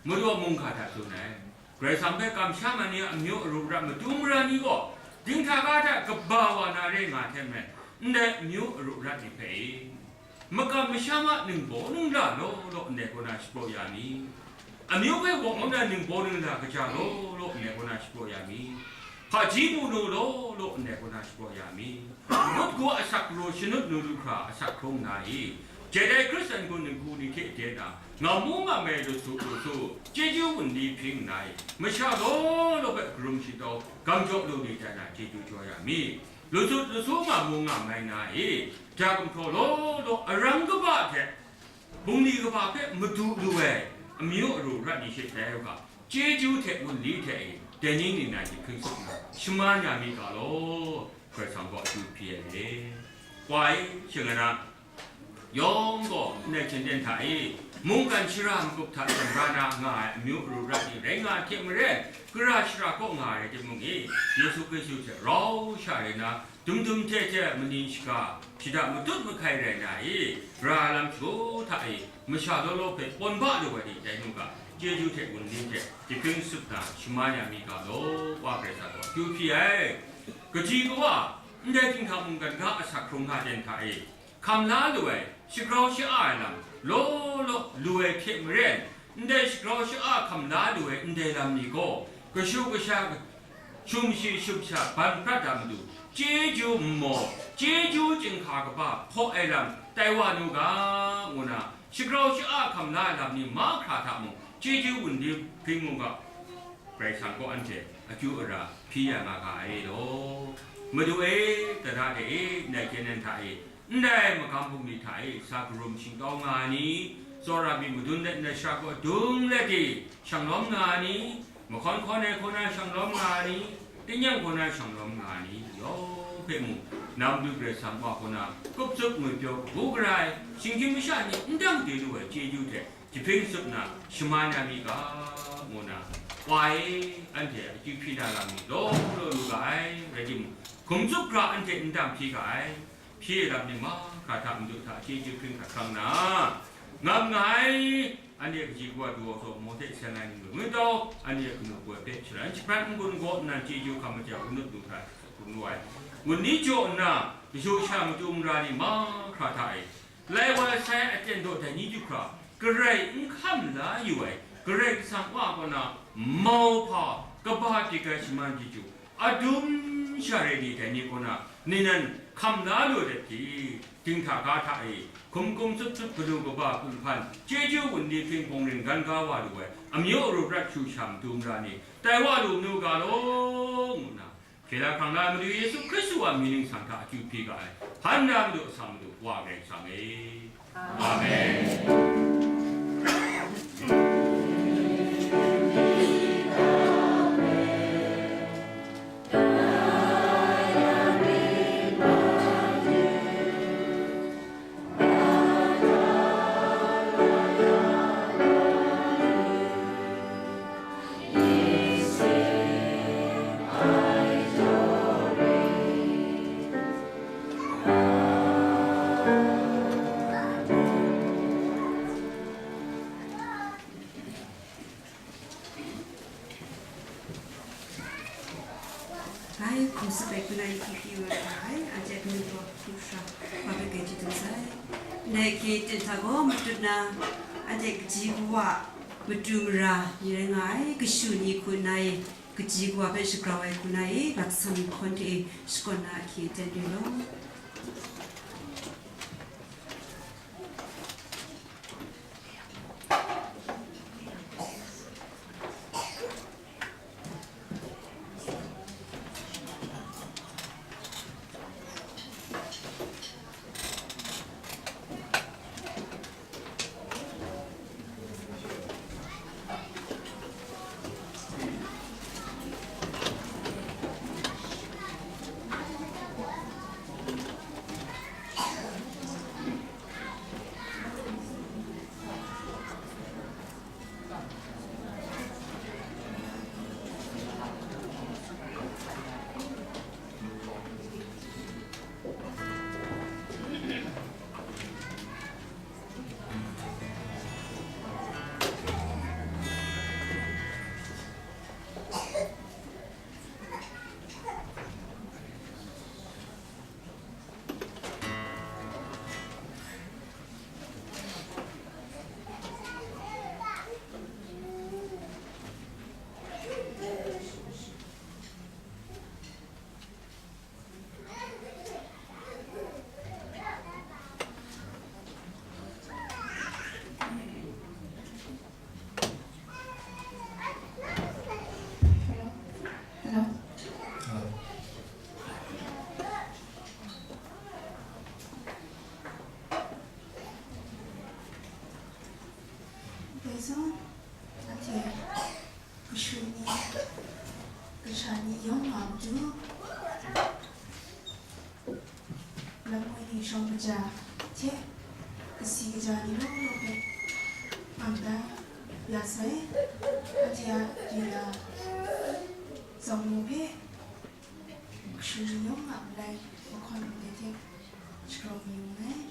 Madu a mungga hta tsun ai, Karai Kasang hpe kamsham ai ni a amyu aru rat matu mara ni gaw, dinghta ga hta kaba wa na re nga hte maren, ndai amyu aru rat ni hpe e, makam masham a ningbaw ningla law law ndai kaw na shapraw ya mi? Amyu hpe wawng ai ningbaw ningla kaja law law ndai kaw na shapraw ya mi? Hpaji mu nu law law ndai kaw na shapraw ya mi? Ngut gaw asak garu shanut nu lu hkra asak hkrung na i, jadai Hkristan gun ninghku ni hte de na, ngam mu ngam ai lu su lu su, chyeju wunli hpring nna i, masha law law hpe hkarum shingtau gam jaw lu ni tai na chyeju jaw ya mi? Lu su lu su ngam mu ngam ai na i, ja gumhpraw law law arang kaba hte, bungli kaba hpe madu lu ai amyu aru rat ni she tai u ga, chyeju hte wunli hte e, dai ni ningnan ni hpring sut nna, shaman ya mi ga law, Karai Kasang gaw akyu hpyi ai re. Wa e, shing ai na, yawng gaw ndai hten ten hta e, mungkan shara magup hta jan ra na nga ai amyu aru rat ni rai nga ai hte maren, gara shara kaw nga ai rai timung e, Yesu Hkristu hte rau sha rai na, Dum dum hte hte mani shaga, shada matut mahkai rai na i, ra lam shagu hta e, masha law law hpe pawn ba lu ai ni tai nu ga, chyeju hte wunli hte jahpring sut na shaman ya mi ga law, Wa Karai Kasang gaw akyu hpyi ai. Kaji kawa, ndai dinghta mungkan ga asak hkrung nga ten hta e, hkam la lu ai, shagrau sha-a ai lam, law law lu ai hte maren, ndai shagrau sha-a hkam la lu ai ndai lam ni gaw, kashu kasha, shumshi shumsha ban prat ai matu, chyeju nmaw, chyeju chyinghka kaba hpaw ai lam tai wa nu ga, ngu na, shagrau sha-a hkam la ai lam ni mahkra hta mung, chyeju wunli hpring mu ga, Karai Kasang gaw anhte akyu ara hpyi ya nga ga ai law. Madu e, tara de e, ndai hkyen nan hta e, ndai magam bungli hta e, sa karum shingtau nga ai ni, tsawra myit madun let ndai shara kaw dung let e, shang lawm nga ai ni, mahkawn hkawn ai hku na shang lawm nga ai ni, tingnyang hku na shang lawm nga ai ni, yawng hpe mung, Nang Madu Karai Kasang Wa hku na, kup tsup ngwi pyaw kabu gara ai, shinggyim masha ni n dang de lu ai chyeju hte, jahpring tsup na, shaman ya mi ga, ngu na, Wa e, anhte akyu hpyi na lam ni law law lu ga ai, rai timung, hkum tsup hkra anhte n dang hpyi ga ai, hpyi ai lam ni mahkra hta madu hta chyeju hpring hkra hkrang na, ngam nga ai, anhte kaji kawa du ai zawn, maw hte seng ai ningli ngut tau, anhte a kanu kawa hpe sharan shapran n gun gaw nnan chyeju hkam maja wunut lu hkra hkrum lu ai, wunli jaw nna, kashu kasha matu mara ni mahkra hta e, lai wa sai aten daw dai ni du hkra, Karai n hkam la yu ai, Karai Kasang Wa kaw na mauhpa kaba dik ai shaman chyeju, adum sha re ni dai ni kaw na, ni nan hkam la lu ai hte, dinghta ga hta e, hkum hkum tsup tsup, kanu kaba kunhpan, chyeju wunli hpring hpawng ring gan ga wa lu ai, amyu aru rat shu sha matu mara ni, tai wa lu nu ga law, ngu na, hkye la hkrang la ai Madu Yesu Hkristu a mying ningsang hta akyu hpyi ga ai, hpan na madu, asak madu, Wa Karai Kasang e. Amen. Bai, hkum tsup ai hku na, hpyi hpyi wa ai, anhte kanu gaw hkru hkra wa hpe grai chyeju dum sai. Ndai hkye ten hta gaw matut na, anhte kaji kawa, matu mara ni rai nga ai, kashu ni hku nna e, kaji kawa hpe shagrau ai hku na e, mat san hkawn hte e shakawn na ahkye ten yu law. Shawng kaja hte kasi kaja ni law law hpe hpang da ya sai, anhte a du ya tsawm mu hpe, kashu ni yawng a malai mahkawn ndai hte shagraw mayu nngai.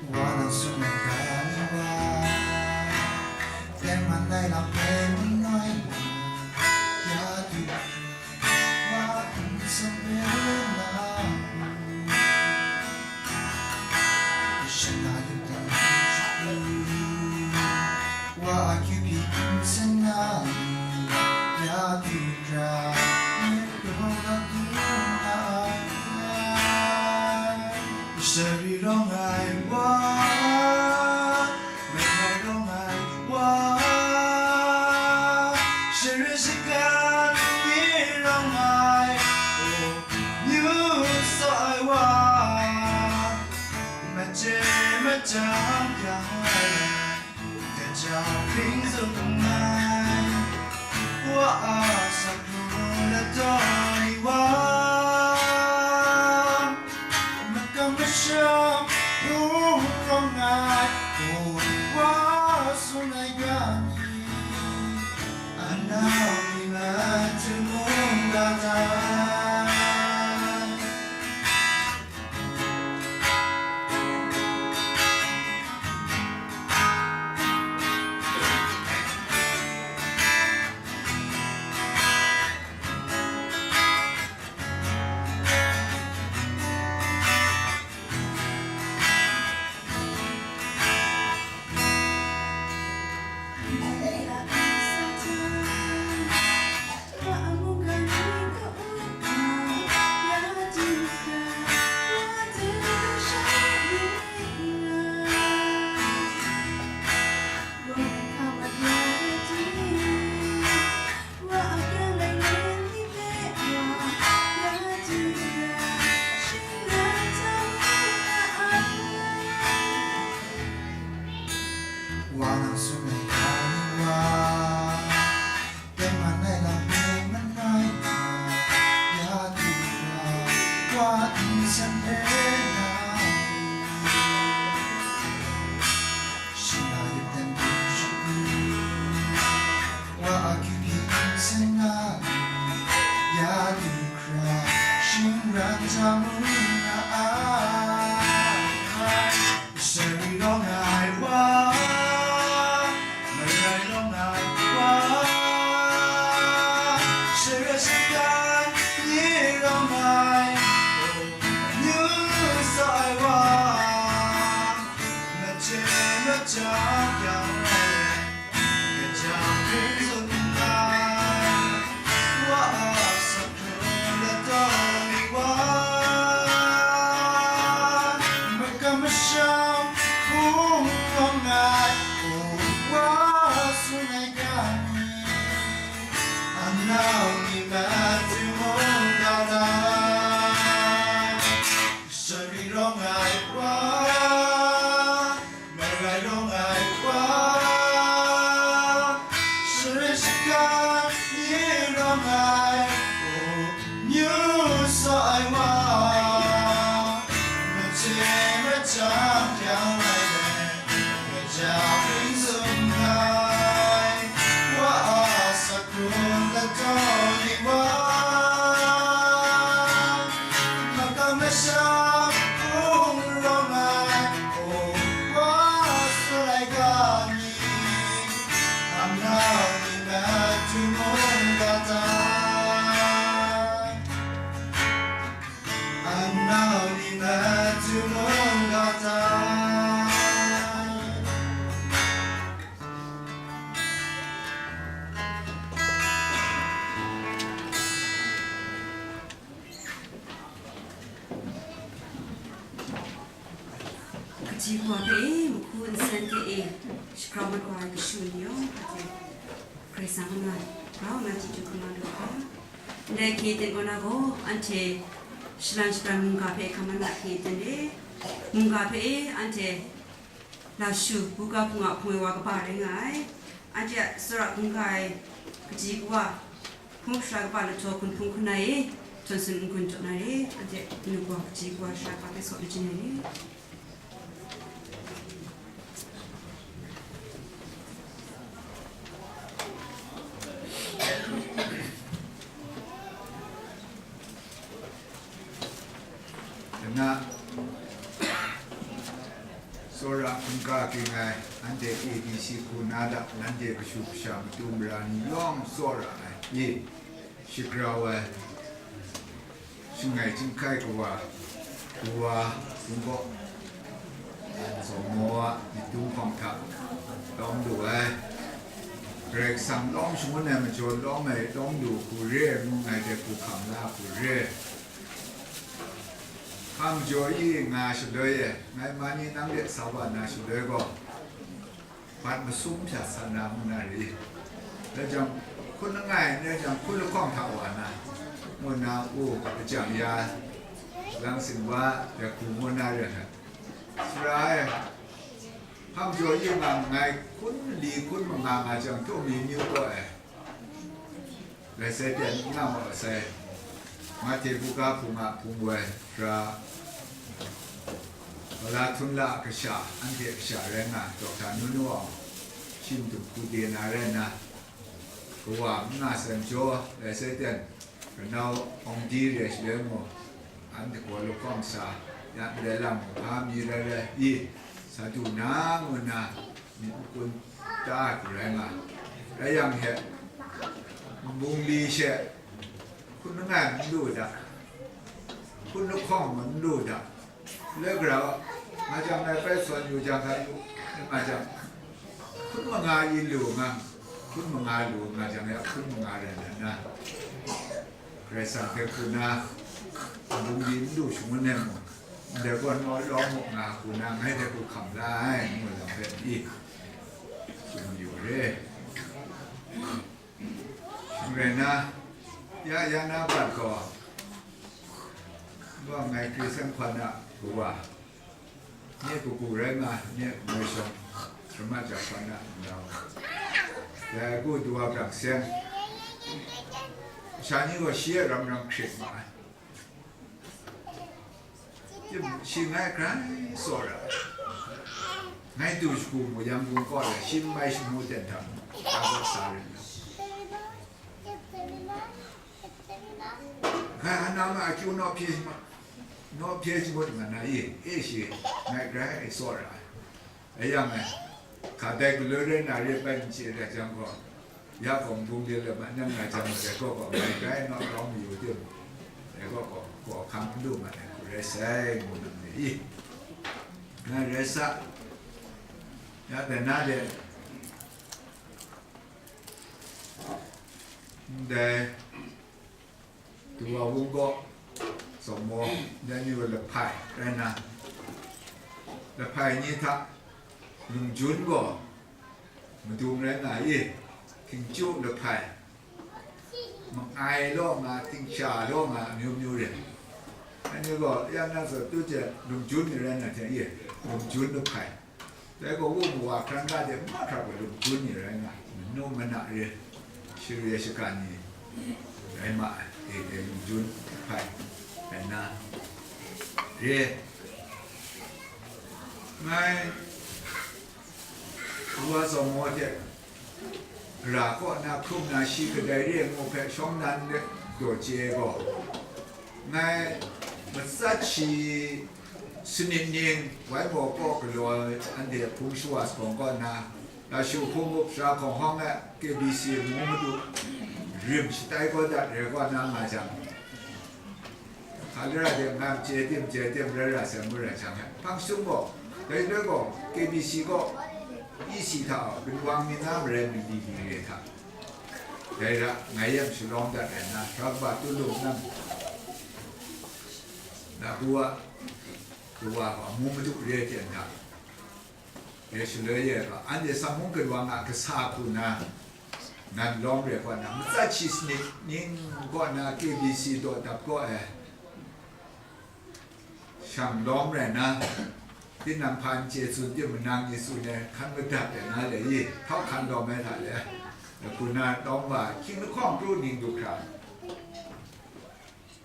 Wa nang tsun ai ga ni wa, tengman ai lam hpe n ngai wa, ya du wa n san pen na, shan na yawng dan shagu, wa a kyu hpyi n san na, ya du hkra, myit rawng na du na ai. Shari rawng ai wa, mairai rawng ai wa, share shagan ni rawng ai, o, myu sa ai wa, maje majang yang ai. Kaja hpring zun nngai, wa a sa hkru ladaw ni wa, makam masham hpung rawng ai, wa sung ai ga ni, anau ni matu mung ga dai. Wa nang tsun ai ga ni wa, tengman ai lam hpe manai na, ya du ra, wa nsen hpe na, shing na yup dan du shagu, wa a kyu hpyi nsen na, ya du hkra, shingran jamu na ai. Shari rawng ai wa, marai rawng ai wa, shara shagan ni rawng ai, myu sa ai wa, maje maja yang ai, kaja hpring zun nngai, wa a sa hkru ladaw ni wa. Ji wa hpe e, mahku nsen hte e, shagrau mat wa ai kashu ni yawng hte, Karai Kasang a man, grau nna chyeju hkam na lu ai. Ndai hkye ten kaw na gaw, anhte shalan shabran mungga hpe hkam na hkye ten e, mungga hpe e, anhte lashu, buga hpunga hpung ai wa kaba rai nga ai. Anhte a tsawra hkungga ai kaji kawa, hpung sara kaba lahtaw hkun hpung hkun ai e, htawn sun n-gun jaw na re, anhte kanu kawa kaji kawa sara kaba hpe saw lachyum ai re. Nna, tsawra hkungga ging ai, anhte A B C hku na da, nanhte kashu kasha matu mara ni yawng tsawra ai, i, shagrau ai, shangai chyinghkai kawa, kawa, hpung kaw, Sawmaw a myit dum hpawng hta lawm lu ai, Karai Kasang lawm shangun ai majaw lawm ai lawm lu hku re ai ngu ngai hte hku hkam la hku re. Hpa majaw i nga shaloi e, ngai ma ni nang de sa wa na shaloi gaw, bat masum hpya sa na ngu na ri. Dai jang, hkun langai, dai jang, hkun lahkawng hta wa na, ngu na, u, lajang ya, lang sing wa, ya hku ngu na ri ai. Sara e, hpa majaw i nga nngai, hkun mali, hkun manga nga jang, htaw mi myu gaw e. Rai sai pyan n nga ma sai, Mahte buga hpung a hpung woi hkra, wala htunla a kasha, anhte a kasha rai nga, Doctor Nunu Aung, shi matu hku de na rai nna, kawa n nga sai majaw, rai sai pyan, kanau Aung Di re shaloi mung, anhte gaw lahkawng sa, ya ndai lam hpa mi rai rai i, sa du na ngu nna, myit makun ta ai hku rai nga. Rai yang he, nbungli she, hkun langai n lu da, hkun lahkawng n lu da, le gara, nga jang ngai bai sawn yu jang ga yu, nga jang, hkun manga i lu nga, hkun manga lu nga jang ya, hkun manga rai na na. Karai Kasang hpe hku na, nbungli n lu shangun ai mung, ndai gaw naw lawm mu nga hku na, ngai hte hku hkam la ai, ngu lam hpe i, tsun yu re. Shing rai na, ya, ya na bat gaw, gaw ngai Hkristu hkwan a kawa, nye kagu rai nga, nye kamoi shawng, Shama ja hkwan a nau, dai agu du wa brang seng, masha ni gaw shi a ram ram hkrit ma ai. Shi ngai grai tsawra ai. Ngai du shagu mu, Yangon kaw ai, shi n mai shamu ten hta, a gaw sa rin. Ngai a na ma akyu naw hpye, naw hpye shangut nga na i, e shi, ngai grai tsawra ai. Rai yang e, hka dai galoi rai na re bai n chye dat jang gaw, ya gaw nbung de le ma, nang nga jang dai gaw gaw, ngai grai naw rawng mayu tim, dai gaw gaw, gaw hkang n lu ma ai hku rai sai, ngu nang ni i, ngai rai sa, ya dai na de, ndai, Duwa wung gaw, Sawmaw, dai ni gaw lahpai rai nna, lahpai ni hta Lungjun gaw madung rai nga i, htingchyu lahpai, mangai law nga, htingsha law nga, amyu myu rin. Dai ni gaw, ya na zaw tu hte Lungjun ni rai na hte i, Lungjun lahpai. Dai gaw, wu mawa hkran ga de mahkra gaw Lungjun ni rai nga, manu mana re, share shaga ni rai ma ai, e, e, Lungjun hpai rai na re. Ngai, Wa Sawmaw hte ra kaw na hkrum na shi kadai re ai ngu hpe shawng nan de daw chye ai gaw, ngai matsat shi sanit ning, wai maw kaw galaw ai anhte hpung shawa sagawng kaw na, Lashu hpung up sara hkawng hkawng e K B C ngu madu rim shatai kau dat re kaw na nga jang, hka lira de nga chye tim chye tim rai ra sai ngu rai jang e, hpang sung gaw, dai loi gaw K B C gaw E C hta, binwang mi na marai mi li li re hta, dai ra, ngai yam shalawm dat ai na, hkra kaba tu lung nang, na bu a, kawa gaw amu madu re ai ten hta, E shaloi e ga, anhte Samhung Kadwang a kasa hku na, nan lawm re kaw na, matsat shi sanit ning kaw na K B C daw dap kaw e, shang lawm rai na, tinang hpa n chye tsun tim manang ni tsun e, hkan madat ai na le i, htau hkan lawm ai hta le, hku na lawm wa, hkying lahkawng pru ning du hkra,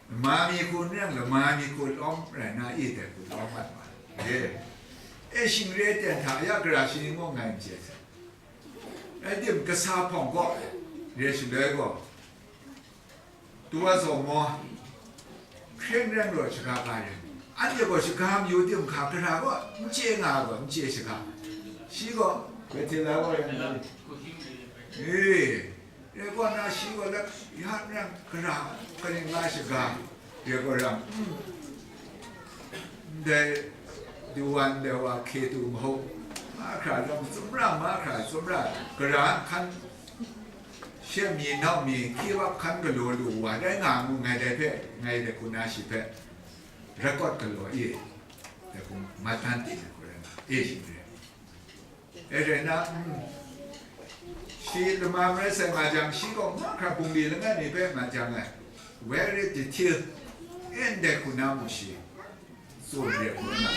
lama mi hku n rai, lama mi hku lawm rai na i, dai hku lawm mat wa. E, e shing re ten hta ya gara shi ni mung ngai n chye sai. Rai tim, kasa hpawng gaw re shaloi gaw, Tuwa Zaw Maw, hkren reng rawt shaga ga ren, anhte gaw shaga mayu tim hka, gara gaw n chye nga gaw n chye shaga. Shi gaw, Bethela gaw ren nga ni? E, re gaw na shi gaw lak ya n rang, gara kaning nga shaga, re gaw ram, mm. Ndai duwan dai wa hke tu mahaw, mahkra lam tsumra, mahkra tsumra, gara hkan, she mi nau mi hkying hkan galaw lu wa, dai nga mu, ngai dai hpe, ngai dai hku na shi hpe rakawt galaw i, dai hku mat dan ting ai hku rai nga, e shing re. E rai na, mm, shi lama marai sai nga jang, shi gaw mahkra bungli langai mi hpe nga jang ai, very detail, ndai hku na mu shi, tsun re hku na.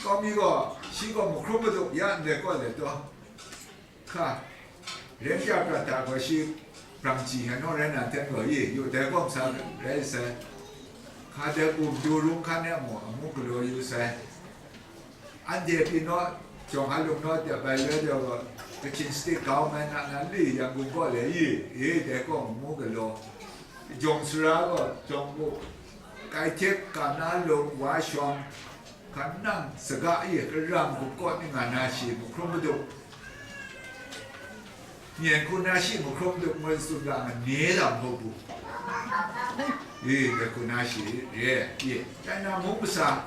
Kau mi gaw, shi gaw mahkrum madup ya ndai kaw le taw, hka, ren pya prat hta gaw shi, prang chyi hkyan naw rai na ten gaw, i, yu dai kawm sa rai sai. Hka dai gum du rung hkan e mu, amu galaw yu sai. Anhte pyi naw, jawng ha lung naw dep ai loi de gaw, Kachin State Government a nan li Yangon kaw le i, i dai kawng mu galaw. Jawng sara gaw, jawng bu, kai htek, ka na lung, wa shawng, hkan nang saga i, karam gupkawt ni nga na shi, mahkrum madup. Nyen hku na shi mahkrum duk ngun tsun ga ma, ne lam hkau bu. E, dai hku na shi re, e, dai na mung masa,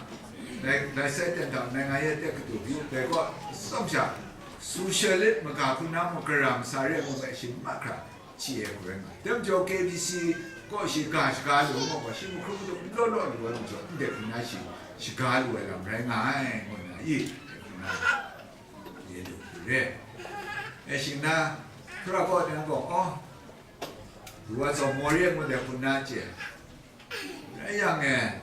dai, dai sai ten hta, ngai ngai e tek katu yu, dai gaw, tsawm sha, socialist maga hku na mung, gara masa re mung, bai shi mat hkra, chye ai hku rai nga. Dai majaw K B C kaw shi ga shaga lu ai gaw, shi mahkrum duk law law lu ai majaw, ndai hku na shi shaga lu ai lam rai nga ai, ngu na, i, dai hku na. Ye lu hku re. E shing na, hpra gaw, dang gaw, oh, Tuwa Zaw Maw re ngu de hpun na chye. Rai yang e,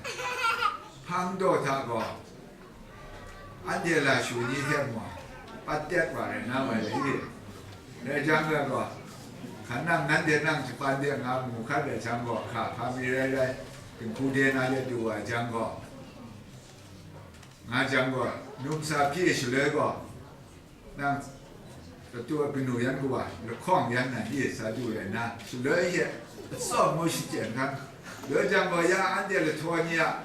hpang daw hta gaw, anhte la shu ni hte mung, pat tet wa rai na wa le i. Rai jang gaw, hkan nang nanhte nang shapan de nga mu hkat rai jang gaw, hka hpa mi rai rai, dinghku de na de du wa jang gaw, nga jang gaw, numsa hpyi shaloi gaw, nang katu kanu yan kawa, lahkawng yan nan e sa du ai na, shaloi she atsawm ngu shachyen hkan, loi jang gaw, ya anhte lahtaw ni a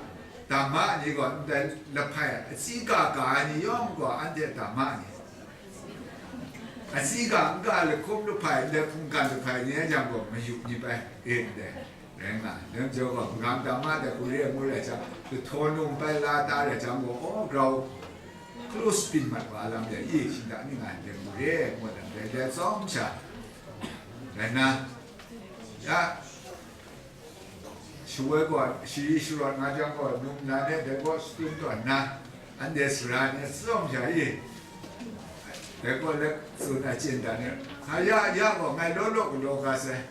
damma ni gaw, ndai lahpai atsi ga ga ai ni yawng gaw, anhte damma ni, atsi ga n ga lahkum lahpai, ndai hpunggan lahpai ni a jang gaw, mayu ni bai, e ndai. Rai nga, dai majaw gaw, magam dama de hku re ngu rai jang, lahtaw num bai la ta rai jang gaw, aw, grau, close byin mat wa lam de, i, shinta ni nga de hku re ngu lam de, dai tsawm sha, rai na, ya, shawoi gaw, shari sharawt nga jang gaw, num na de, dai gaw shadum tawn na, anhte sara ni tsawm sha i, dai gaw lek tsun achyin dan ni, hka ya, ya gaw, ngai law law galaw ga sai.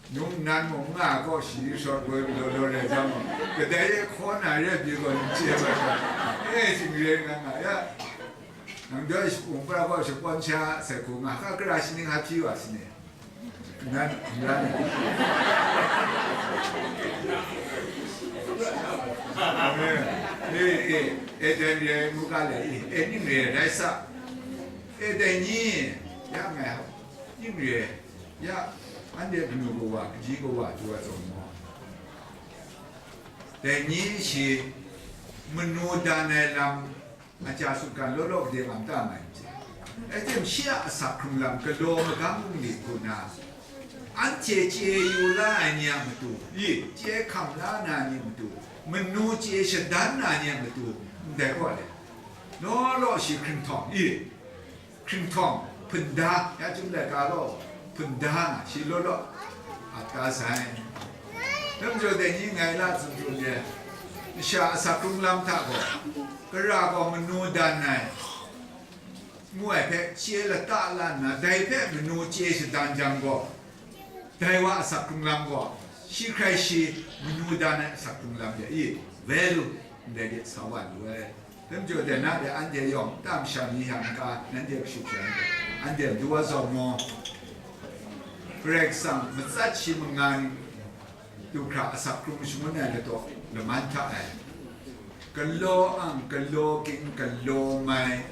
Num nnan mung nga gaw shi shawt woi galaw law rai jang gaw, kadai e hkaw na re pyi gaw n chye ai, e, shing re nga nga ya. Nang dai shapung pra gaw shapawn sha sai hku nga, hka kara shaning ha hpyi wa sini? Nan, nan. E, e, e, dai re ngu ga le, e, e, ning re rai sa. E, dai ni, ya ngai, ning re. Ya, anhte kanu kawa, kaji kawa, Tuwa Zaw Maw. Dai ni shi manu dan ai lam, aja sutgan law law de lam ta mai hte, rai tim, shi a asak hkrung lam galaw magam bungli hku na, anhte chye yu la ai ni a matu, i, chye hkam la na ni a matu, manu chye shadan na ni a matu, ndai kaw le, law law shi hkringhtawng, i, hkringhtawng, hpunda, ya chyum laika gaw, hpunda, shi law law, ap ta sai. Dai majaw dai ni ngai la tsun tsun de, masha asak hkrung lam hta gaw, kara gaw manu dan ai, ngu ai hpe chye lata la nna, dai hpe manu chye shadan jang gaw, dai wa a asak hkrung lam gaw, shi hkrai shi manu dan ai asak hkrung lam de i, value ndai de sa wa lu ai. Dai majaw de na de anhte yawng tam sha ni hta n-ga, nanhte kashu hpyen, anhte madu wa zawn mu, Karai Kasang matsat shi mangan du hkra asak hkrung shangun ai ladaw laman hta e, galaw ang galaw ging galaw mai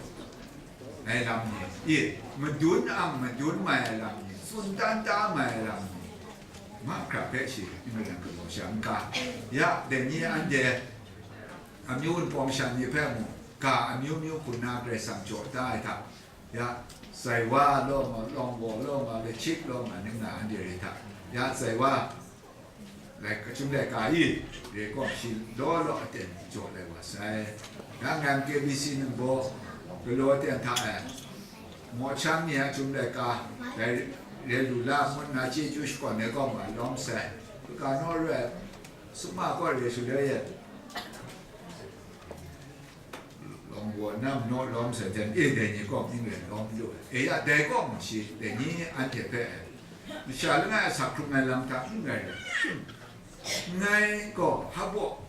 ai lam ni, i, madun ang madun mai ai lam ni, tsun dan da mai ai lam ni, mahkra hpe shi n-, n-, galaw sha n-ga. Ya, dai ni anhte amyu wunpawng sha ni hpe mung, ga amyu myu hku na Karai Kasang jaw da ai hta, ya, Saiwa law nga, Lawnggaw law nga, Lachik law nga, ning na anhte re hta, ya, Saiwa, lai, Chyum Laika i, re gaw shi law law aten jaw lai wa sai. Ya, ngan K B C ningbaw galaw aten hta e, Mawchang ni a Chyum Laika, dai re lu la ngut nna chyeju shakawn ai kaw ma lawm sai. Kaga naw re ai, suma kaw re shaloi e, Lawnggaw na manaw lawm sai jan, e, dai ni kaw ning rai lawm lu ai. E ya, dai kaw mung shi, dai ni anhte hpe masha langai a asak hkrung ai lam hta n rai rai. Ngai gaw hpa baw,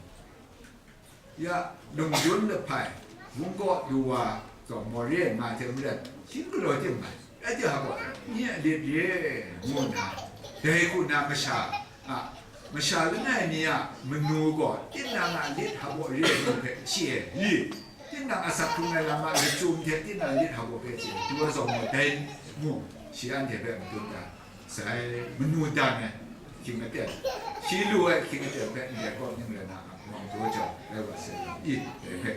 ya, lungdun lahpai, bungkaw du wa, zawn maw re nga hte maren, shi n galaw tim ai. Rai timung, hpa baw, nye a lit re, ngu nna, dai hku na masha a, masha langai mi a manu gaw, tinang a lit hpa baw re ai hpe chye ai, i, tinang asak hkrung ai lam a lachyum hte tinang lit hpa baw hpe chye ai, du wa zawn maw, dai mung, shi anhte hpe madun da sai, manu dan ai hkying aten, shi lu ai hkying aten hpe ndai kaw ning rai na, Wang daw jau, rai wa sai, i, dai hpe,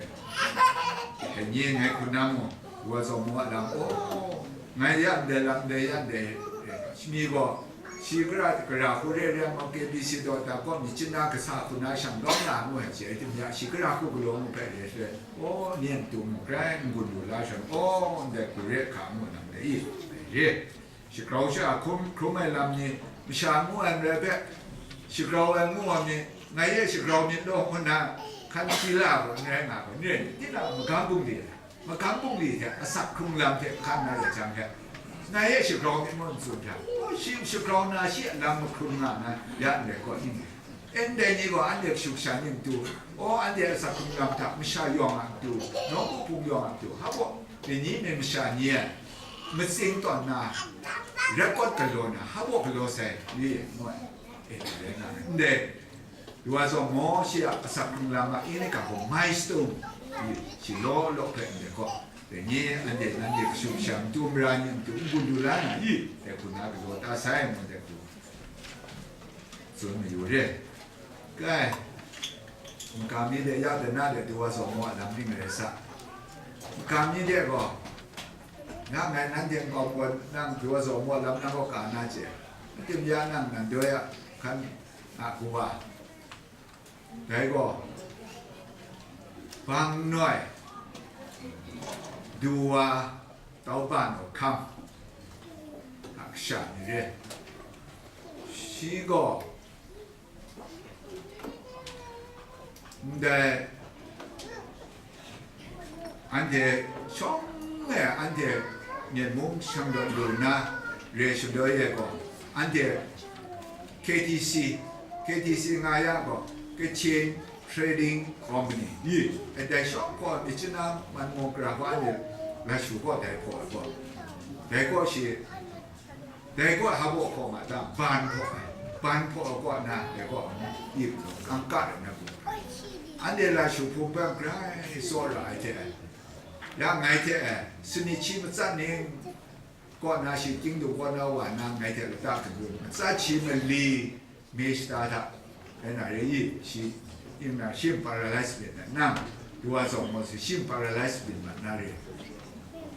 dai ni ngai hku na mu, wa zawn mu a lam, oh, ngai ya ndai lam, ndai ya ndai, eh, mi gaw, shi gara, gara hku re re ma, K B C daw da gaw, mi chyen na kasa hku na shang lawm na ngu ai, shi ai tim ya, shi gara hku galaw mu hpe re re, oh, nian tu mu, grai n-gun lu la shan, oh, ndai hku re hka mu nang dai i, dai re. Shagrau sha hkrum, hkrum ai lam ni, masha ngu ai n rai hpe, shagrau ai ngu ai ni, ngai e shagrau myit law ngu nna, hkan hpyi la ai gaw n rai nga ai, ni rai ni, tinang magam bungli ai, magam bungli hte asak hkrung lam hte hkan na rai jang hte, ngai e shagrau myit ngu n tsun hta, shi shagrau na shi a lam mahkrum nga na, ya ndai gaw, ning, Ndai ni gaw anhte kashu kasha ni matu, o, anhte asak hkrung lam hta masha yawng a matu, nawku hpung yawng a matu, hpa baw, dai ni myit masha ni e matsing tawn na, ret kawt galaw na, hpa baw galaw sai, i, ngu ai. E, rai nga ai. Ndai, du wa zawn maw, shi a asak hkrung lam a ini ga gaw milestone, i, shi law law hpe ndai gaw, dai ni anhte nanhte kashu kasha matu, mara ni matu, n-gun lu la na, i, dai hku na galaw ta sai, ngu dai hku. Tsun mayu re. Kai, makam ni de ya de na de du wa zawn maw lam ning rai sa. Makam ni de gaw, na ngai nanhte nkau pawt nang du wa zawn maw lam nang gaw ka na chye. Tim ya nang nan doi a hkan a hku wa. Dai gaw, bang noi, du wa, tau ba nau hkam, a kasha ni re. Shi gaw, ndai, anhte shawng e, anhte Myen mung shang dawn lu nna re shaloi e gaw, anhte K T C, K T C nga ya gaw, Kachin Trading Company, i, dai shawng gaw, myit chyen na man maw gara gaw, anhte Lashu gaw dai hpaw ai gaw, dai gaw shi, dai gaw hpa baw hkaw ma ta, ban hpaw ai, ban hpaw ai kaw na, dai gaw, i, kangka ai na gaw, anhte Lashu hpung hpe grai tsawra ai hte, ya ngai hte, sumit shi matsat ning, kaw na shi, Kingdom kaw na wa na, ngai hte lata hkabun, matsat shi mali, me shata hta, rai na re i, shi, ning na, shi paralyze byin na, nang, du wa zawn maw si, shi paralyze byin mat na re,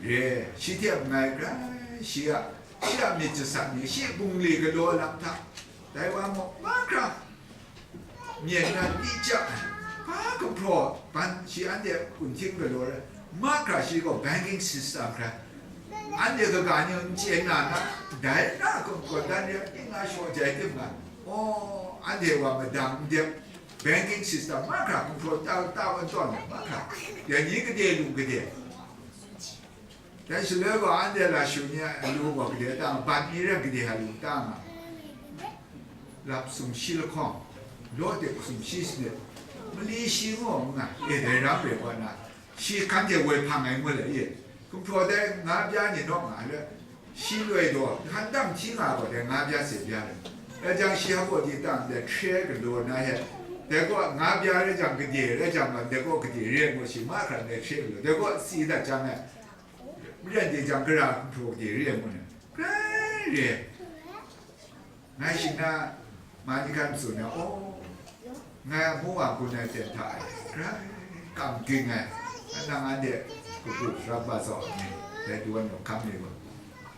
re, shi hte ngai grai, shi a, shi a myit jasat ni, shi bungli galaw lam hta, dai wa maw, mahkra, myen na li ja ai, hpa gumhpraw ban shi anhte kunhting galaw ai, mahkra shi gaw banking system hkra, anhte kaga ni n chye na na, dai na gaw, gaw dan ya, ning nga shaw jai tim nga, aw, anhte wa madang n dep, banking system mahkra gumhpraw ta, ta wan tawn ai mahkra, ya ni gade lu gade. Dai shaloi gaw anhte lashu ni a lu gaw gade ta nga, bat ni rai gade a lu ta nga, lap sumshi lahkawng, law de sumshi sanit, mali shi ngu nga, e, dai ram rai wa na, shi hkan hte woi hpang ai ngu le, e, gumhpraw dai nga bya ni naw nga le, shi loi daw, hkan dam hti nga gaw dai nga bya se bya le. Rai jang, shi hpa di tang de hkre galaw na he, dai gaw nga bya rai jang, gade rai jang, dai gaw gade re ngu, shi mahkra dai hkre galaw, dai gaw si dat jang e, maren de jang, gara gumhpraw gade re ngu na, grai re. Ngai shing na, ma ni hkan tsun na, oh, ngai a mu wa gun ai ten hta e, grai kam ging ai, nang anhte kabu rap ba tsawk ni, dai duwan wa hkam ni wa,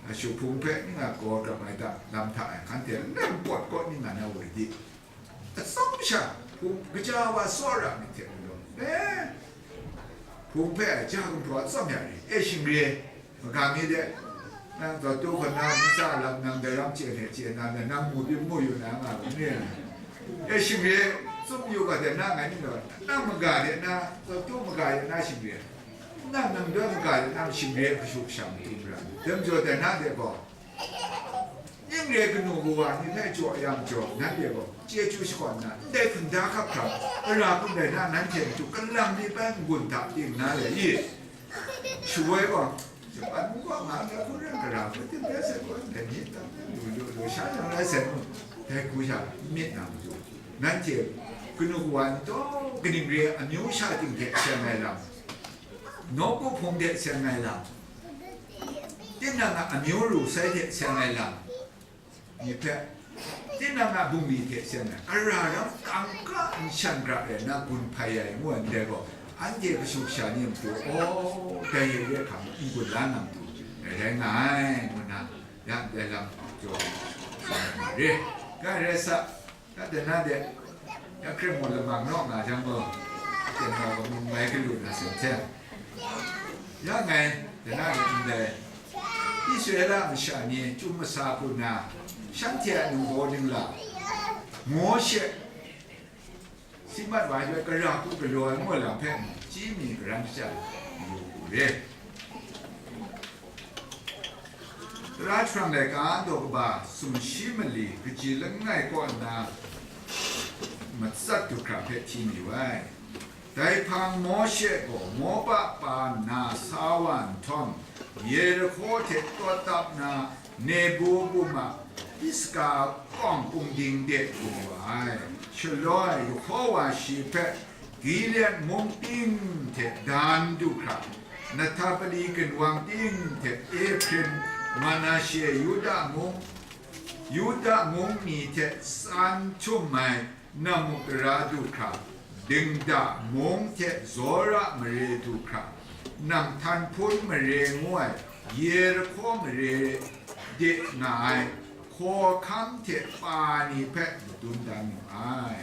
a shu hpung hpe ning a gaw gam ai ta lam hta e, hkanhte lam pawt kaw ning a na woi di, atsawm sha, hpung kaja wa tsawra myit hte mung, eh, hpung hpe ja gumhpraw atsawm ya ri, e, shing re, maga mi de, nang zaw tu hkawna ntsa lam nang dai ram chye hte chye na, nang mu byin mu yu na nga lu ni? E, shing re, tsun yu ga de, nang ngai ni law, nang maga de na, zaw tu maga de na shing re, nang nang doi maga de na shing re, kashu kasha matu mara, dai majaw dai na de gaw, ning re kanu kawa ni hpe jaw ya majaw, nanhte gaw chyeju shakawn nna, ndai hpunda hkap hkra, ara krum dai na, nanhte matu kalang mi bai n-gun hta ting na le i? Shawoi gaw, Japan mung gaw nga ai hku ren, gara hku tim rai sai gaw, dai myit dang lu lu lu sha yang rai sai nu, dai hku sha n myit na matu, nanhte kanu kawa ni taw kaning re ai, amyu sha ting hte seng ai lam, nawku hpung hte seng ai lam, tinang a amyu ru sai hte seng ai lam ni hpe, tinang a bungli hte seng ai, ara ram kangka nshan gra ai na gun hpai ai ngu ai ndai gaw, anhte kashu kasha ni a matu, aw, dai re hkang n-gun la na matu, rai rai nga ai, ngu na, ya ndai lam jaw ai, tsun ai ma re. Ga rai sa, ya de na de, ya hkrit mung lamang naw nga jang gaw, ya de na gaw mung mai galu na sin hte, ya ngai, de na de ndai, Israela masha ni chyum masa hku na, shanhte a ningbaw ningla, Mawshe si mat wa ai hpe gara hku galaw ai ngu ai lam hpe mung, chyi mi karan shajang mayu u re. Tara jahprang laika daw kaba sumshi mali kaji langai kaw nna matsat du hkra hpe hti mayu ai. Dai hpang Mawshe gaw Moba pa nna sa wa nhtawm, Yerihko hte tawt tap nna, Nebo bum a Pisga kawng kungding de gun wa ai. Shaloi Yehowa shi hpe Gilead mung ting hte Dan du hkra, Nahtapali ginwang ting hte Ehprim, Manashe, Yuda mung, Yuda mung mi hte tsan htum ai nammuk tara du hkra, Dingda mung hte Zora mare du hkra, nang htan hpun mare ngu ai Yerihko mare de nga ai hkawhkam hte pa ni hpe madun dan mu ai.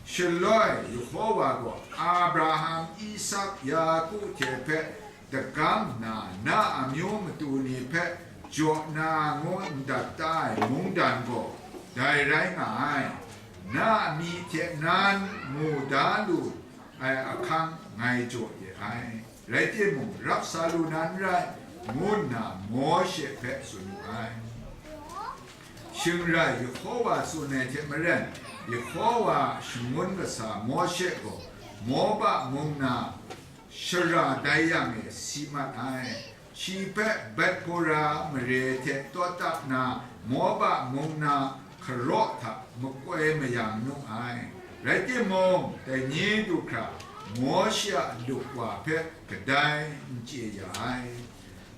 Shaloi Yehowa gaw Abraham, Isak, Yaku hte hpe dagam nna, na amyu matu ni hpe jaw na ngu ndat da ai mungdan gaw dai rai nga ai. Na a myi hte nan mu da lu ai ahkang ngai jaw de ai, rai timung, rap sa lu na n rai, ngu nna Mawshe hpe tsun wu ai. Shing rai, Yehowa tsun ai hte maren, Yehowa shangun kasa Mawshe gaw Moba mung na shara dai yang e si mat ai. Shi hpe Betpora mare hte tawt tap na Moba mung na hkaraw hta makoi mayang nu ai. Rai timung, dai ni du hkra Mawshe a lup wa hpe kadai n chye ya ai.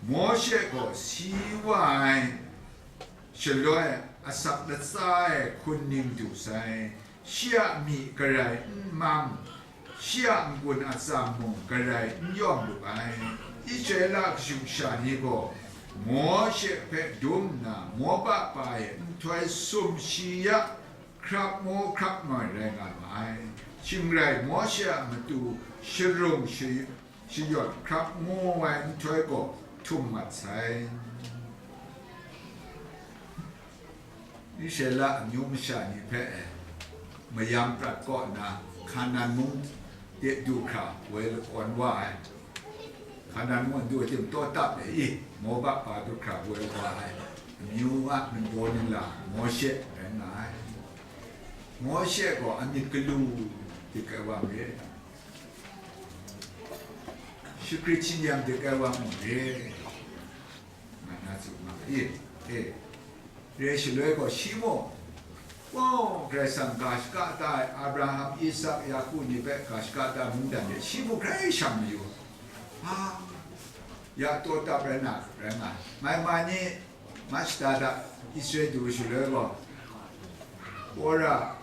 Mawshe gaw si wa ai shaloi, asak latsa e hkun ning du sai, shi a myi garai n mang, shi a n-gun atsam mung garai n yawm lu ai. Israela kashu kasha ni gaw Mawshe hpe dum nna, Moba pa e nhtoi sumshi ya hkrap ngu hkrap noi rai nga ma ai. Shing rai, Mawshe a matu sharung shi- shayawt hkrap ngu ai nhtoi gaw htum mat sai. Israela amyu masha ni hpe mayam prat kaw nna, Hkanan mung de du hkra woi lakawn wa ai. Hkanan mung du tim taw tap ai i, Moba pa du hkra woi wa ai amyu a ningbaw ningla Mawshe rai nga ai. Mawshe gaw amyit galu dik ai wa mare, shakrit shinyam dik ai wa mare, nga na tsun nga ai. E, re shaloi gaw shi mung, gaw Karai Kasang ga shaka da ai Abraham, Isak, Yaku ni hpe ga shaka da mungdan de shi mung hkrai shang mayu. Ha, ya taw tap rai na rai nga, mai ma ni, ma shada da, Israel du shaloi gaw, Kora,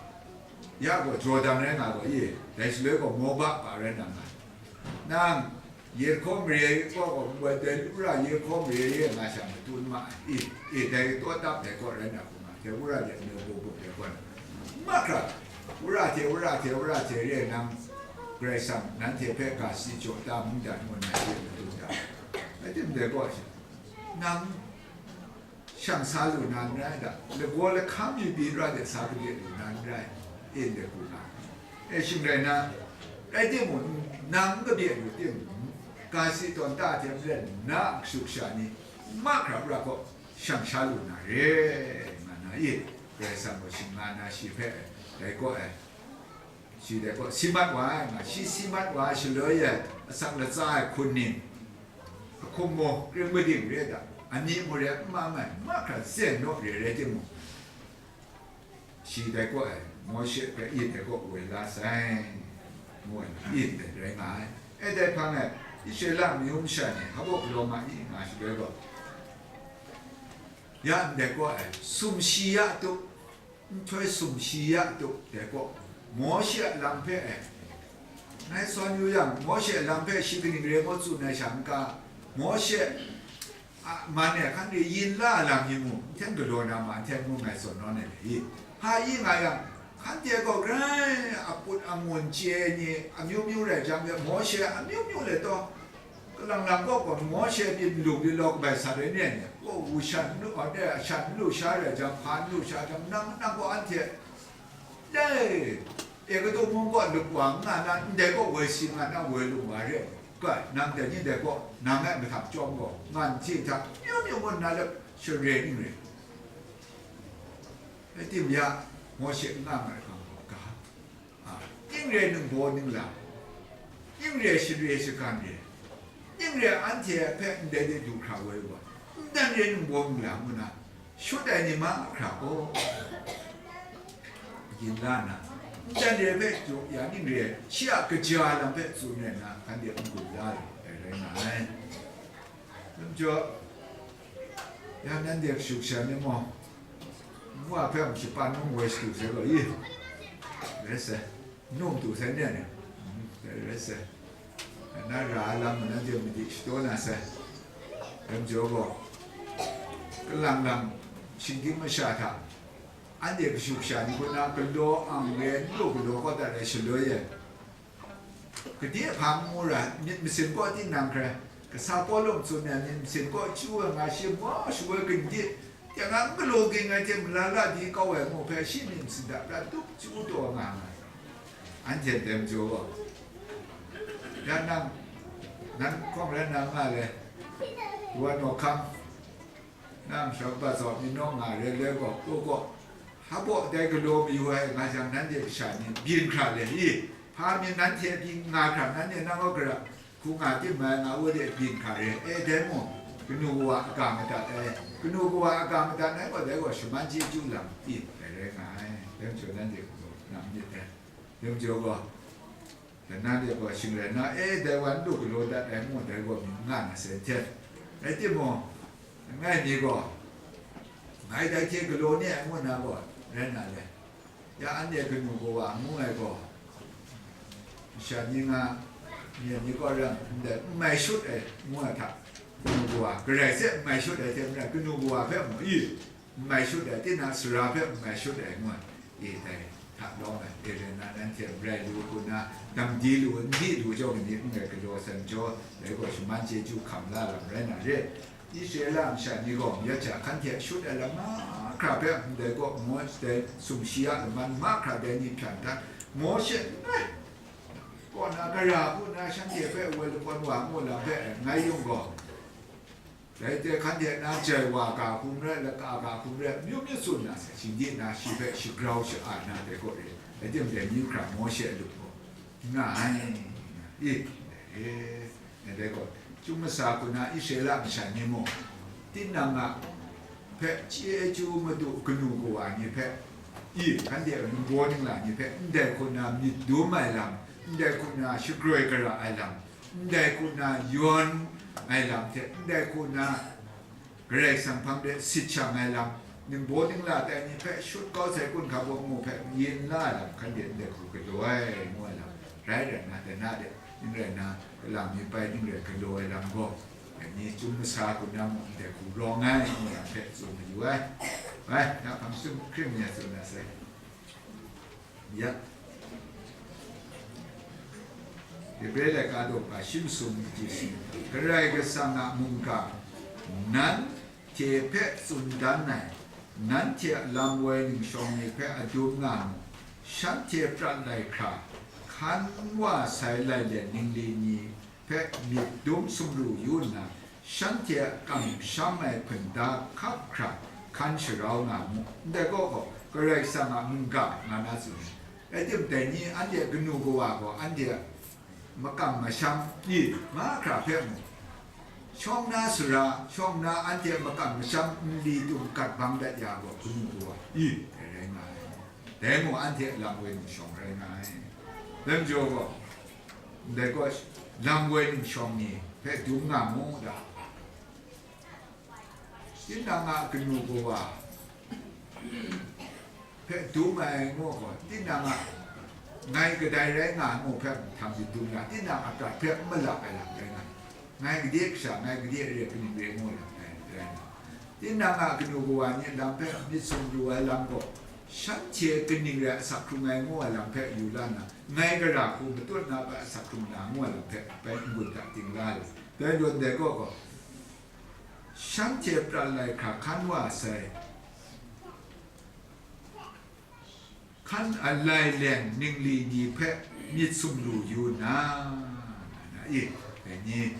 ya gaw Jordan rai nga gaw i, dai shaloi gaw Moba pa rai na nga. Nang Yerihko mare kaw gaw, wai dai wura Yerihko mare e nga sha matun ma ai, i, i, dai taw tap dai kaw rai na hku nga, dai wura de nau bum bum dai kaw na. Mahkra, wura hte, wura hte, wura hte re nang Karai Kasang nanhte hpe ga si jaw ta mungdan ngu na shi matun da. Rai tim dai kaw sha, nang shang sa lu na n rai da, lagaw lahkam yu pyi ra de sa kabye lu na n rai, e ndai hku nga. E shing rai na, rai timung, nang n kabye lu timung, ga si tawn ta hte maren na a kashu kasha ni mahkra pra gaw shang sha lu na re, nga na i, Karai Kasang gaw shing nga na shi hpe dai kaw ai. Shi dai kaw si mat wa ai, nga shi si mat wa ai shaloi e, asak latsa ai hkun ning, ahkum maw, kring mading re ai da, ani mung re n mang ai, mahkra zen naw re rai timung, shi dai kaw ai, Mawshe hpe i dai kaw woi la sai, ngu ai, i ndai rai nga ai. E dai hpang e, Israela amyu masha ni hpa baw galaw ma i, nga shaloi gaw, ya ndai kaw ai, sumshi ya tup, nhtoi sumshi ya tup dai kaw, Mawshe a lam hpe e, ngai sawn yu yang, Mawshe a lam hpe shi kaning re ngu tsun ai sha n ga, Mawshe a man e hkan re yin la ai lam ni mu, nhten galaw na ma, nhten ngu ngai sawn nawn ai ni, hpa yi nga yang, hkanhte gaw grai aput angun chye ai ni amyu myu rai jang de, Mawshe amyu myu le taw, kalang lang kaw gaw Mawshe byin nlung di law kabai sat ai ni, gaw wu shan n lu, a, shan n lu sha rai jang, hpa n lu sha jang, nang, nang gaw anhte, dai, Egutu mung kaw lup wa n nga na, ndai kaw woi si nga na, woi lu wa re, kai, nang dai ni dai kaw, nang e mahtang chyawm gaw, ngan hti hta, myu myu ngun na lep, share ning re. Rai tim ya, Mawshe n nga ai hkang gaw, ga, a, ning re ningbaw ningla, ning re share shagan re, ning re anhte hpe ndai de du hkra woi wa, ndan re ningbaw ningla ngu na, shut ai ni mahkra gaw, yin la na, ndan re hpe jaw ya ning re, shi a kaja lam hpe tsun ai na, hkan de n gun la ai rai nga ai. Lam jaw, ya nanhte kashu kasha ni maw, nwa hpe mung shapan num woi shadu sai gaw i, rai sai, num du sai ni a ni, rai sai, na ra ai lam nanhte madi shadaw na sai, lam jaw gaw, kalang lang shinggyim masha hta, anhte kashu kasha ni kaw na galaw ang re, n lu galaw kau dat ai shaloi e, Kade hpang ngu ra, myit masin kaw tinang hkrai, kasa Pawlu tsun ai myit masin kaw chyu ai nga shi, mwa shawoi gandi, teng a n galaw ging ai hte malala di kau ai ngu hpe shi myit masin hta prat tup chyu taw nga nga ai. Anhte dai majaw gaw, ya nang, nan hkawng rai na nga le, wa naw hkam, nang shawng bat zaw mi naw nga re le gaw, u gaw, hpa baw dai galaw mayu ai nga jang, nanhte kasha ni byin hkra le i? Hpa mi nanhte byin nga hkra, nanhte nang gaw gara hku nga tim mai nga u de byin hkra re. E, dai mung, kanu kawa aga madat ai, kanu kawa aga madat ai gaw, dai gaw shaman chyeju lam i, dai rai nga ai. Dai majaw nanhte gaw nang myit ai. Dai majaw gaw, Dai na de gaw shing rai nna, e, dai wa n lu galaw dat ai ngu dai gaw myit nga na sai hte. Rai timung, langai mi gaw, ngai dai hte galaw ni ai ngu na gaw, rai na le. Ya anhte kanu kawa ngu ai gaw, masha ni nga, myen ni kaw rai ndai, n mai shut ai ngu ai hta, kanu kawa, Karai hte n mai shut ai hte maren, kanu kawa hpe mung, i, n mai shut ai, tinang sara hpe n mai shut ai ngu ai, e, dai hta lawm ai, e, rai nna nanhte n rai lu, hku nna dam di lu, n di lu, jaw ni n rai galaw san jaw, dai gaw shaman chyeju hkam la lam rai na re. Israela masha ni gaw mayat hta hkan hte shut ai lam mahkra hpe, ndai gaw Mawshe dai sumshi a laman mahkra dai ni hpyan hta, Mawshe n rai, Kaw na, gara hku na shanhte hpe woi lakawn wa ngu lam hpe ngai yung gaw, dai hte hkan de na jai wa ga hku n rai, laka ga hku n rai, amyu myu tsun na sai, shingdi na shi hpe shagrau sha-, a na dai gaw re, dai tim dai myu hkra Mawshe a lup gaw nga ai, i, e, dai gaw, chyum masa hku na Israela masha ni mung, tinang a hpe chye chyu madu kanu kawa ni hpe, i, hkan de ningbaw ningla ni hpe, ndai hku na myit dum ai lam, ndai hku na shagroi gara ai lam, ndai hku na yawn ai lam hte, ndai hku na Karai Kasang hpang de sit shang ai lam, ningbaw ningla tai ni hpe shut kau sai kun hkap wa mu hpe yin la ai lam, hkan de ndai hku galaw ai ngu ai lam, rai rai na, dai na de, ning rai na, kalang mi pai ning rai galaw ai lam gaw, dai ni chyum masa hku na mung ndai hku rawng ai ngu ai lam hpe tsun mayu ai. Bai, na hpang sum hkring mi a tsun na sai. Ya. Hebre laika daw hpa shi masum ji shi. Karai Kasang a mungga, nanhte hpe tsun dan ai, nanhte a lam woi ningshawng ni hpe adum nga mu, shanhte prat lai hkra, hkan wa sai lailyen ningli ni hpe myit dum sumru yu nna, shanhte a kamsham ai hpunda hkap hkra hkan sharau nga mu. Ndai gaw gaw, Karai Kasang a mungga nga na tsun ai. Rai tim, dai ni anhte a kanu kawa gaw anhte a makam masham i mahkra hpe mu. Shawng na sara, shawng na anhte a makam masham nli tum gat bang dat ya gaw, kanu kawa i dai rai nga ai. Dai mung anhte a lam woi ningshawng rai nga ai. Dai majaw gaw, ndai gaw, lam woi ningshawng ni hpe dum nga mu da. Tinang a kanu kawa hpe dum ai ngu gaw, tinang a ngai kadai rai nga ai ngu hpe htam myit dum na, tinang a prat hpe n malak ai lam rai nga ai. Ngai gade kasha, ngai gade re, kaning re ngu lam rai, rai nga ai. Tinang a kanu kawa ni lam hpe myit sumru ai lam gaw, shanhte kaning rai asak hkrung ai ngu ai lam hpe yu la nna, ngai gara hku matut na hpe asak hkrung na ngu ai lam hpe bai n-gun hta ting la ai. Dai lun dai gaw gaw, shanhte prat lai hkra hkan wa sai, hkan a lailyen ningli ni hpe myit sumru yu na, na, na, i, dai ni,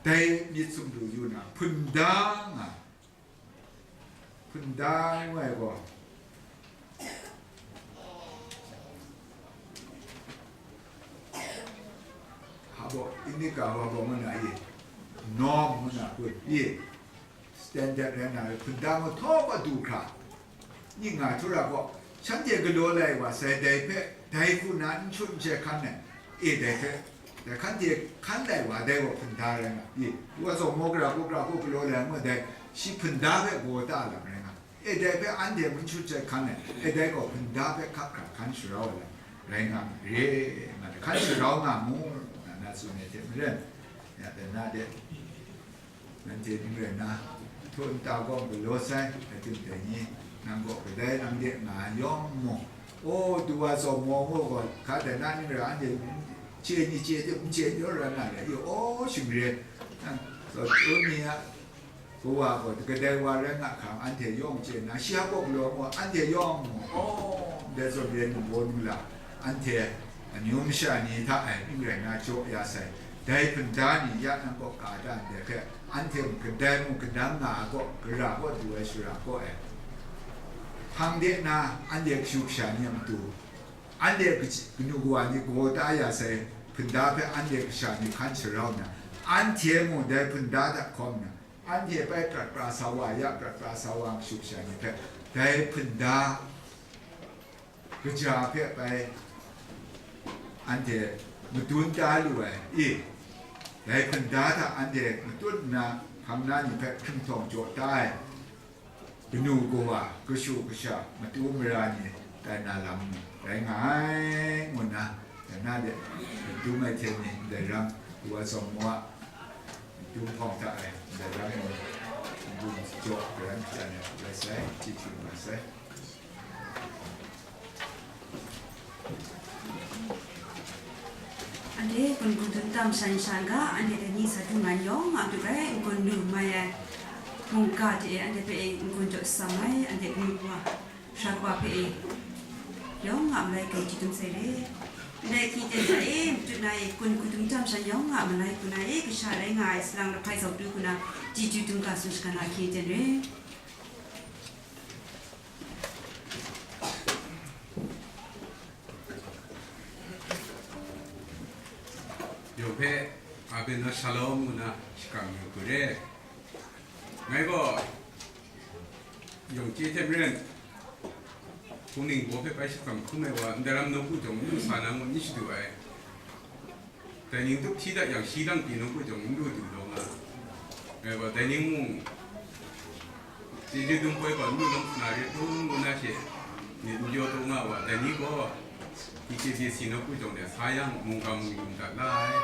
dai myit sumru yu na, hpunda nga, hpunda ngu ai gaw, hpa baw, English ga hpa baw ngu na i, norm ngu na kun i, standard rai na, hpunda ngu htaw pa du hkra, ning nga htura gaw, shanhte galaw lai wa sai, dai hpe, dai hku na n shut n shai hkan ai, e, dai hpe, dai hkan de hkan lai wa, dai gaw hpunda rai nga, i, wa zaw maw, gara hku, gara hku galaw lai ngu, dai shi hpunda hpe gaw ta lam rai nga, e, dai hpe anhte n shut shai hkan ai, e, dai gaw hpunda hpe hkap hkra hkan sharau ai lam rai nga, re nga, hkan sharau nga mu, na, na tsun ai hte maren, ya, dai na de. Nanhte ning rai na, htu nta gaw galaw sai, ating dai ni, nang gaw kadai nang de nga ai yawng mung, o, du wa zaw maw ngu gaw, hka dai na ning rai anhte chye ni chye de, n chye ni rawt na le, i, o, shingre, nang, zaw tu ni a, kawa gaw, kadai wa rai nga hkang, anhte yawng chye na, shi a gaw galaw ngu, anhte yawng mung, o, ndai zawn re ningbaw ningla, anhte amyu masha ni hta e ning rai na jaw ya sai, dai hpunda ni ya nang kaw ka da ndai hpe, anhte mung kadai mung kadang nga ai kaw, gara kaw du ai shara kaw e, hpang de na anhte kashu kasha ni a matu, anhte kanu kawa ni gaw ta ya sai hpunda hpe anhte kasha ni hkan sharau nna, anhte mung dai hpunda hta hkawm nna, anhte bai prat pra sa wa ya, prat pra sa wa kashu kasha ni hpe dai hpunda kaja hpe bai anhte madun ta lu ai i? Dai hpunda hta anhte matut nna, hpang na ni hpe hkringhtawng jaw ta ai kanu kawa, kashu kasha, matu mara ni tai na lam rai nga ai, ngu nna, dai na de, madun ai hte ni ndai ram, kawa zawn maw a, madun hpawng hta e ndai ram e, madun jaw, garan hkyan ai rai sai, chyeju nga sai. Anhte n-gun dun tam shan shan ga, anhte dai ni sa du ngan yawng a matu rai n-gun lu mai ai mungga hte e, anhte hpe e n-gun jaw sam ai, anhte mung wa, sara kaba hpe e yawng a marai grai chyeju dum sai re. Ndai hkying ten hta e, matut na e, kun hku dum jam shan yawng a malai hku na e, kasha rai nga ai salang lahpai zau tu hku na, chyeju dum ga tsun shaga na hkying ten re. Yawng hpe, Abena Shalom ngu na shakam yu hku re. Ngai gaw, Yawng chye hte maren, hpung ningbaw hpe bai shakam hkrum ai wa, ndai ram nawku jawng n lu sa na ngu n shadu ai. Dai ning tup hti dat yang, shi lang pyi nawku jawng n lu du law nga. Ngai gaw, dai ning mung, chyeju dum poi gaw n lu lawm sa na re, hpung ngu na she, myit n jaw taw nga wa, dai ni gaw, T K B C nawku jawng de sa yang, mungga mung yu dat la ai.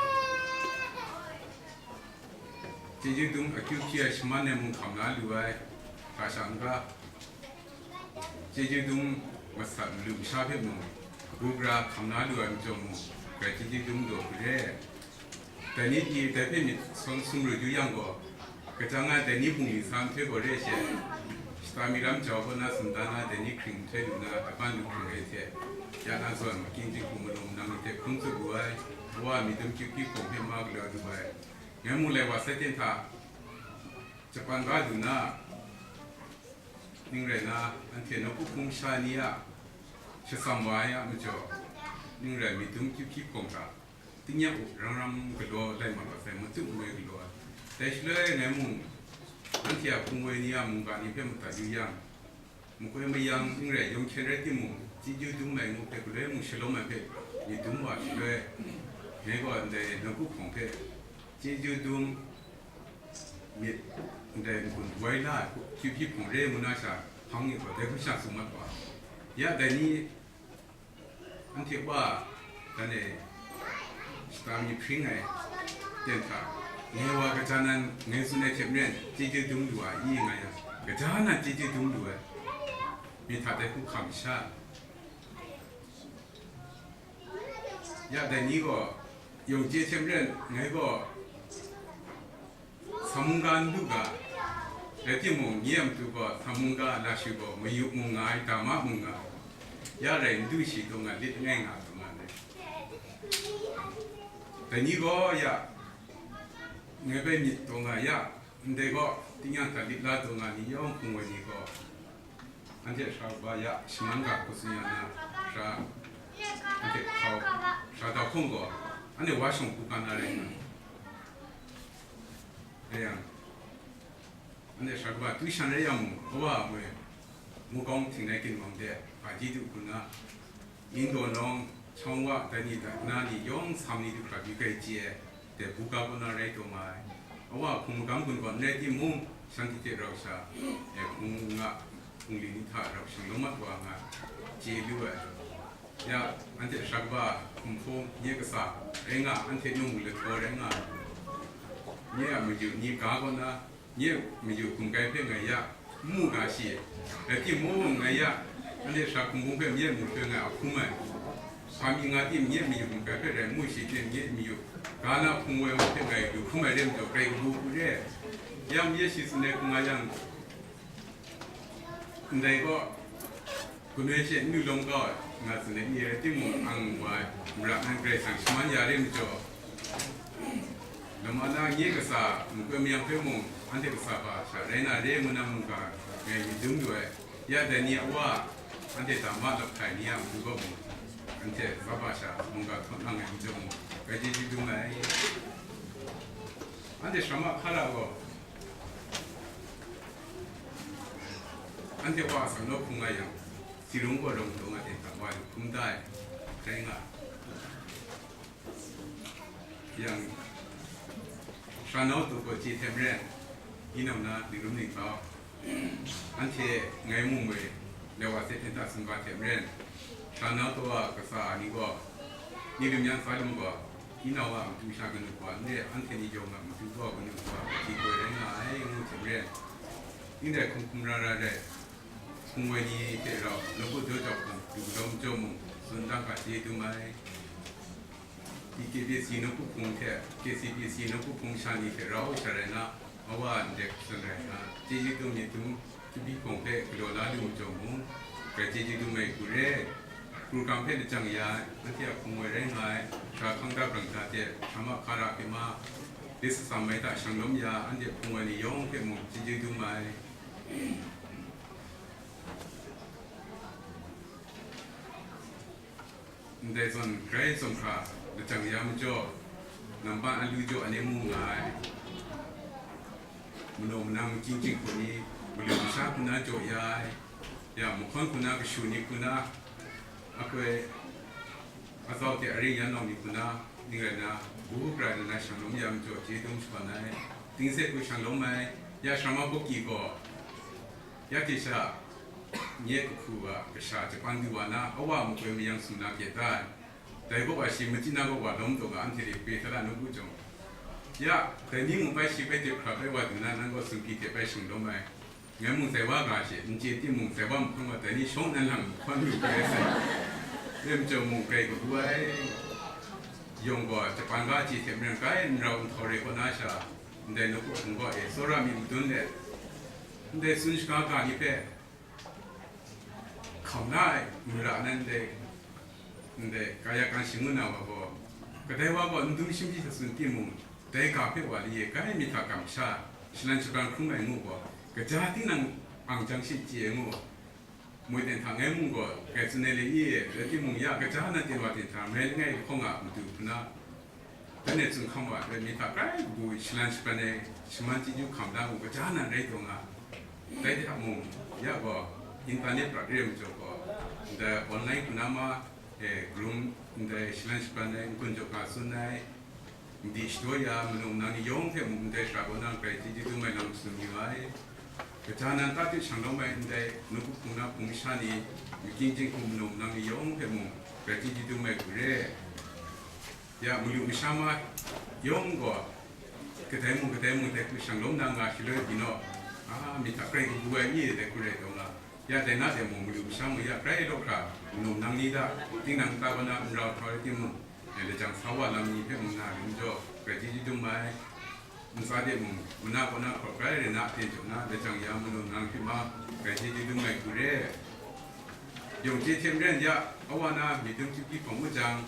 Chyeju dum akyu hpyi ai shaman e mung hkam la lu ai, hkra sha n-ga, chyeju dum masat malu masha hpe mung, gu gara hkam la lu ai majaw mung, grai chyeju dum daw hku re. Dai ni pyi dai hpe myit sawn sumru yu yang gaw, kajang ai dai ni bungli sa nhtoi gaw re ai she, shata mi lam jau kaw na sumdan ai dai ni hkring nhtoi lu na, aban lu hkring rai hte, ya na zawn, makyin jinghku malum nang ni hte hkrum tsup lu ai, Kawa a myit dum kyu hpyi hpawng hpe ma galaw lu ai, ngai mu lai wa sai ten hta, Japan ga du na, ning rai na, anhte nawku hpung sha ni a shatsam wa ai a majaw, ning rai myit dum kyu hpyi hpawng hta, tingnyang u, ram ram galaw lai mat wa sai, matut ngu ai galaw ai. Dai shaloi ngai mung, anhte a hpung woi ni a mungga ni hpe madat yu yang, makoi mayang n rai, yawng hkyen rai timung, chyeju dum ai ngu hpe galoi mung shalawm ai hpe myit dum wa shaloi, ngai gaw ndai nawku hpawng hpe chyeju dum myit ndai n-gun woi la ai hku, kyu hpyi hpawng re ngu na sha, hpang ni gaw dai hku sha tsun mat wa. Ya dai ni, anhte wa, dan e, shata mi hpring ai ten hta, ngai wa kaja nan ngai tsun ai hte maren, chyeju dum lu ai i nga yang, kaja nan chyeju dum lu ai, myit hta dai hku hkam sha. Ya dai ni gaw, yawng chye hte maren, ngai gaw, Sa mungga n du ga, rai timung, nye a matu gaw sa mungga lashu gaw mayu mung nga ai, dama mung nga ai, ya rai n du shi taw nga lit langai nga taw nga ai. Dai ni gaw ya, ngai bai myit taw nga ya, ndai gaw, tingnyang hta lit la taw nga ni yawng hpung woi ni gaw, anhte sara kaba ya shaman ga hku tsun ya na, sara, anhte hkau, sara dau hkawng gaw, anhte wa shawng hku ga na rai nga. Rai yang, anhte sara kaba tu shan rai yang mung, Kawa a moi, Mukawng Htingnai Ginwang de, Hpaji du hku na, Indaw nawng, Chawngwa, dai ni, dai na ni yawng sam ni du hkra byi grai chye ai, dai buga kaw na rai taw nga ai. Awa hpung magam gun gaw n rai timung, shanhte hte rau sha, e hpung nga, hpung li ni hta rau shing lawm mat wa nga, chye lu ai. Ya, anhte sara kaba hkum hpung, nye kasa rai nga, anhte nung lahtaw rai nga, nye a mayu ni ga kaw na, nye mayu hkum kai hpe ngai ya, n mu ga shi, rai timung, ngai ya, anhte sara hkum hpung hpe nye mu hpe ngai a hkum ai. Hpa mi nga tim, nye mayu hkum kai hpe rai mu shi tim, nye mayu ga na hpung woi hpe ngai lu hkum ai re majaw, grai kabu hku re ai. Ya, nye shi tsun ai hku nga yang, ndai gaw, Gunoi she n lu lawm kau ai, nga tsun ai, n ye rai timung, ang wa ai, mara nan Karai Kasang shaman ya re majaw, lama na nye kasa, makoi mayang hpe mung, anhte kasa hpa sha rai na re ngu na mungga ngai myit dum lu ai. Ya dai ni a wa, anhte dama lahpai ni a matu kaw mung, anhte kasa hpa sha mungga htaw nang ai majaw mung, grai chyeju dum ai. Anhte sara mahkra gaw, anhte wa a sam law hpung nga yang, Sirung gaw rawng daw nga ten hta wa lu hkrum da ai, rai nga. Yang, sara nau taw gaw chye hte maren, inau na ning rum ning kau, anhte ngai mung moi, lai wa se ten hta sumga hte maren, sara nau taw a kasa ni gaw, ni lum yang sa lum gaw, inau a matu sha kanu gaw, n re, anhte ni yawng a matu gaw kanu gaw, hti koi rai nga ai, ngu hte maren, ndai hkum hkum ra ra rai, hpung woi ni hte rau, nawku daw jau hpung du daw majaw mung, tsun dang hka chye dum ai. T K B C nawku hpung hte, K C B C nawku hpung sha ni hte rau sha rai na, awa ndek tsun rai nna, chyeju dum myit dum, Tubyi hpawng hpe galaw la lu majaw mung, grai chyeju dum ai hku re. Program hpe lajang ya ai, anhte a hpung woi rai nga ai, Sara Hkang Da Brang Da hte, Sara Mahkara hpe ma, Lisa Sam Mai hta shanglawm ya, anhte hpung woi ni yawng hpe mung chyeju dum ai. Ndai zawn grai zawn hkra lajang ya majaw, namban alu jaw ane mu nga ai. Manaw manang, majing jinghku ni, malu masha hku na jaw ya ai, ya mahkawn hku na, kashu ni hku na, akoi azau hte aring yan nau ni hku na, ning rai na, bu gara na shanglawm ya majaw, chye dum shaban ai, tingse hku shanglawm ai, ya Sara Mahkara gaw, ya hte sha, nye kahku a kasha japan du wa na, awa makoi mayang sum na kye tai. Dai kaw wa shi, machyi na kaw wa lawm taw nga, anhte hte pe hta la nu gu jawng. Ya, dai ni mung bai shi bai de hkra bai wa du na, nang gaw sumhpyi hte bai shanglawm ai. Ngai mung zai wa ga she, n chye timung, zai wa mahkang wa dai ni shawng nan lang hkawn lu hkrai sai. Rem jawng mung grai kabu ai. Yawng gaw, japan ga chye hte maren grai n rau nhtau re kaw na sha, ndai nawku hpung gaw e, tsawra mi madun let, ndai tsun shaga ga ni hpe, hkam la ai mara nan dai, ndai kaya kan shangun na wa gaw, kadai wa gaw n dum shim shi sa tsun timung, dai ga hpe wa li e, grai myit hta kamsha, shalan shabran hkrum ai ngu gaw, kaja tinang ang jang shi chye ai ngu, moi ten hta ngai mung gaw, grai tsun ai le ye, rai timung, ya kaja na ten wa ten hta, mai langai lahkawng a matu hpuna, Dai ni tsun hkam wa, dai myit hta grai kabu shalan shaban ai, shaman chyeju hkam da mu, kaja nan rai taw nga. Dai hta mung, ya gaw, internet prat re ai majaw gaw, ndai online hku na ma, eh, groom, ndai shalan shaban ai, n-gun jaw ga tsun ai, n di shadaw ya, manu manang ni yawng hpe mung ndai sara kaw na grai chyeju dum ai lam tsun yu ai. Kaja nan ta hte shanglawm ai ndai, nawku hpung na hpung masha ni, majing jinghku manu manang ni yawng hpe mung, grai chyeju dum ai hku re. Ya, malu masha ma yawng gaw, kadai mung kadai mung dai hku shanglawm na nga shaloi binaw, a, myit hta grai kabu ai mi dai hku rai taw nga. Ya, dai na dai mung malu masha mung ya grai law hkra, num nang ni hta, tinang nta kaw na n rau hkra rai timung, ya, lajang sa wa lam ni hpe mung na rim jaw, grai chyeju dum ai. Ntsa de mung, mana kaw na hkawt grai rai na, ten jaw na, lajang ya manu nang hpyi ma, grai chyeju dum ai hku re. Yawng chye hte maren ya, awa na myit dum chyu hpyi hpawng ngut jang,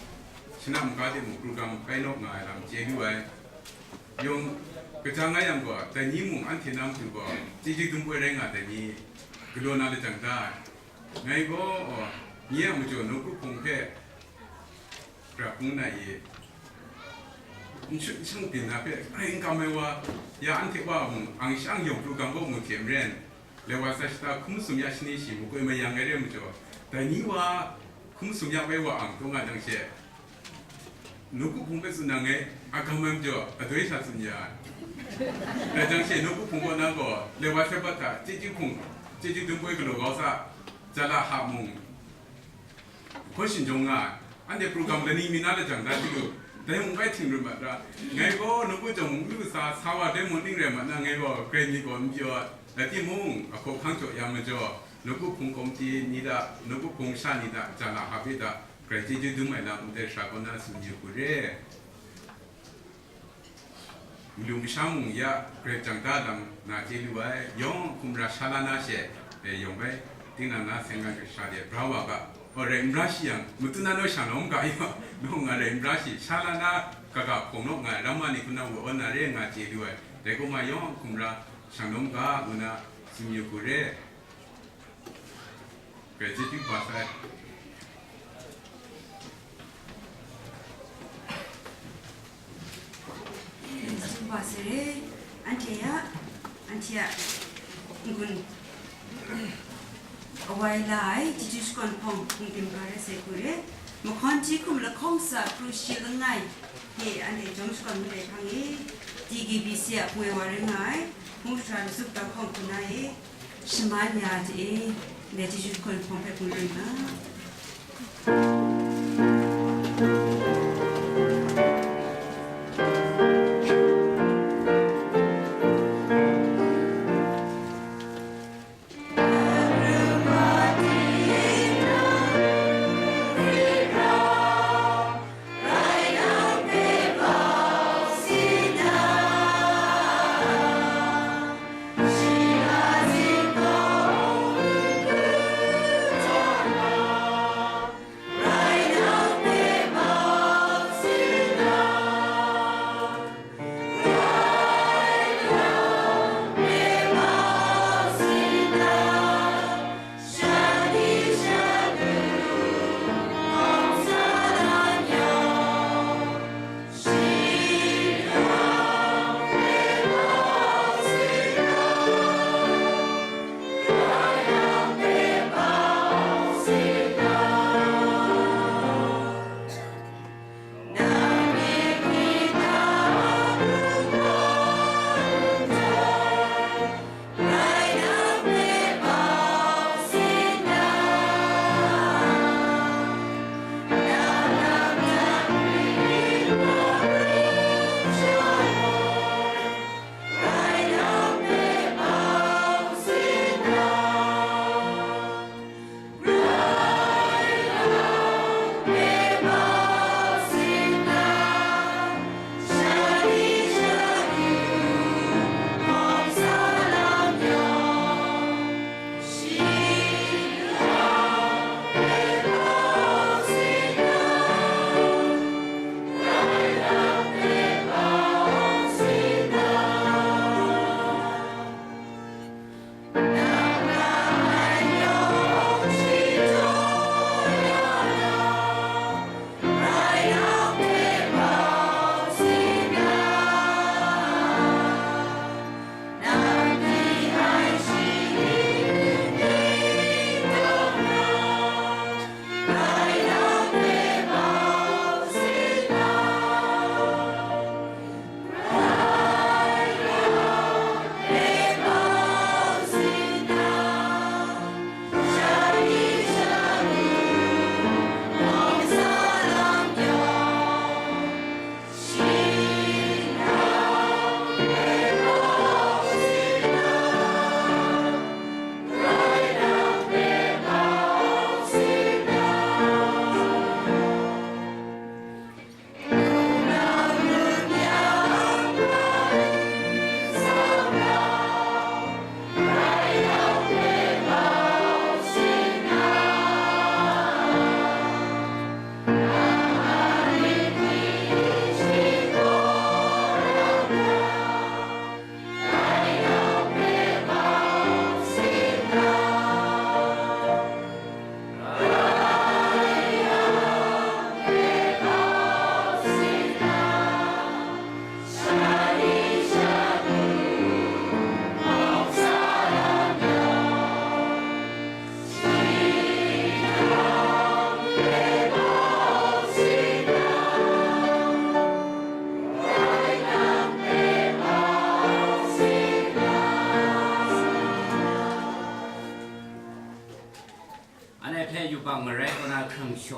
shana maga de mung program kai naw nga ai lam chye lu ai. Yawng kaja nga yang gaw, dai ni mung anhte na matu gaw, chyeju dum poi rai nga dai ni, galaw na lajang da ai. Ngai gaw, ni a majaw nawku hpung hpe, Pra hpung na i, n shut n shang byin na hpe grai n kam ai wa, ya anhte wa mung, ang shang yawng pru gang kaw mung hte maren, lai wa sa shata hkum sum ya shani shi makoi mayang ai re ai majaw, dai ni wa hkum sum ya bai wa ang, taw nga jang she, nawku hpung hpe tsun na ngai a gam ai majaw, adoi sha tsun ya ai. Dai jang she, nawku hpung kaw na gaw, lai wa Shepherd hta chyeju hpung, chyeju dum poi galaw kau sa, jala ha mung, Hkaw shingjawng nga ai, anhte program lani mi na lajang da hti lu, dai mung bai hting rum mat ra, ngai gaw nawku jawng mung lu sa, sa wa dai mung ning rai mat na, ngai gaw grai myit gaw n pyaw ai, rai timung, ahkaw hkang jaw ya majaw, nawku hpung komiti ni hta, nawku hpung sha ni hta, ja na hpa hpe hta, grai chyeju dum ai lam ndai sara kaw na tsun yu hku re. Malu masha mung ya, Karai Kasang da lam na chye lu ai, yawng hkum ra sha la na she, e, yawng bai, tinang na seng ai kasha de bra wa ga, o, rai n bra shi yang, matun na naw shang nawng ga yaw, nawng nga rai n bra shi, sha la na, ga ga hpawng naw nga ai, ramma ni hku na wa awn na re nga chye lu ai, dai kaw ma yawng hkum ra shang nawng ga, ngu na tsun yu hku re. Grai chyeju ba sai. Grai chyeju ba sai re, anhte ya, anhte a n-gun awai la ai, chyeju shakawn hpawng, hpung dim ga rai sai hku re, mahkawn hti hkum lahkawng sa pru shi langai, hte anhte jawm shakawn ndai hpang e, D K B C a hpung ai wa rai nga ai, hpung shara lazup da hkawng hku na e, shaman ya hte e, ndai chyeju hkawn hpawng hpe hpung rai nga.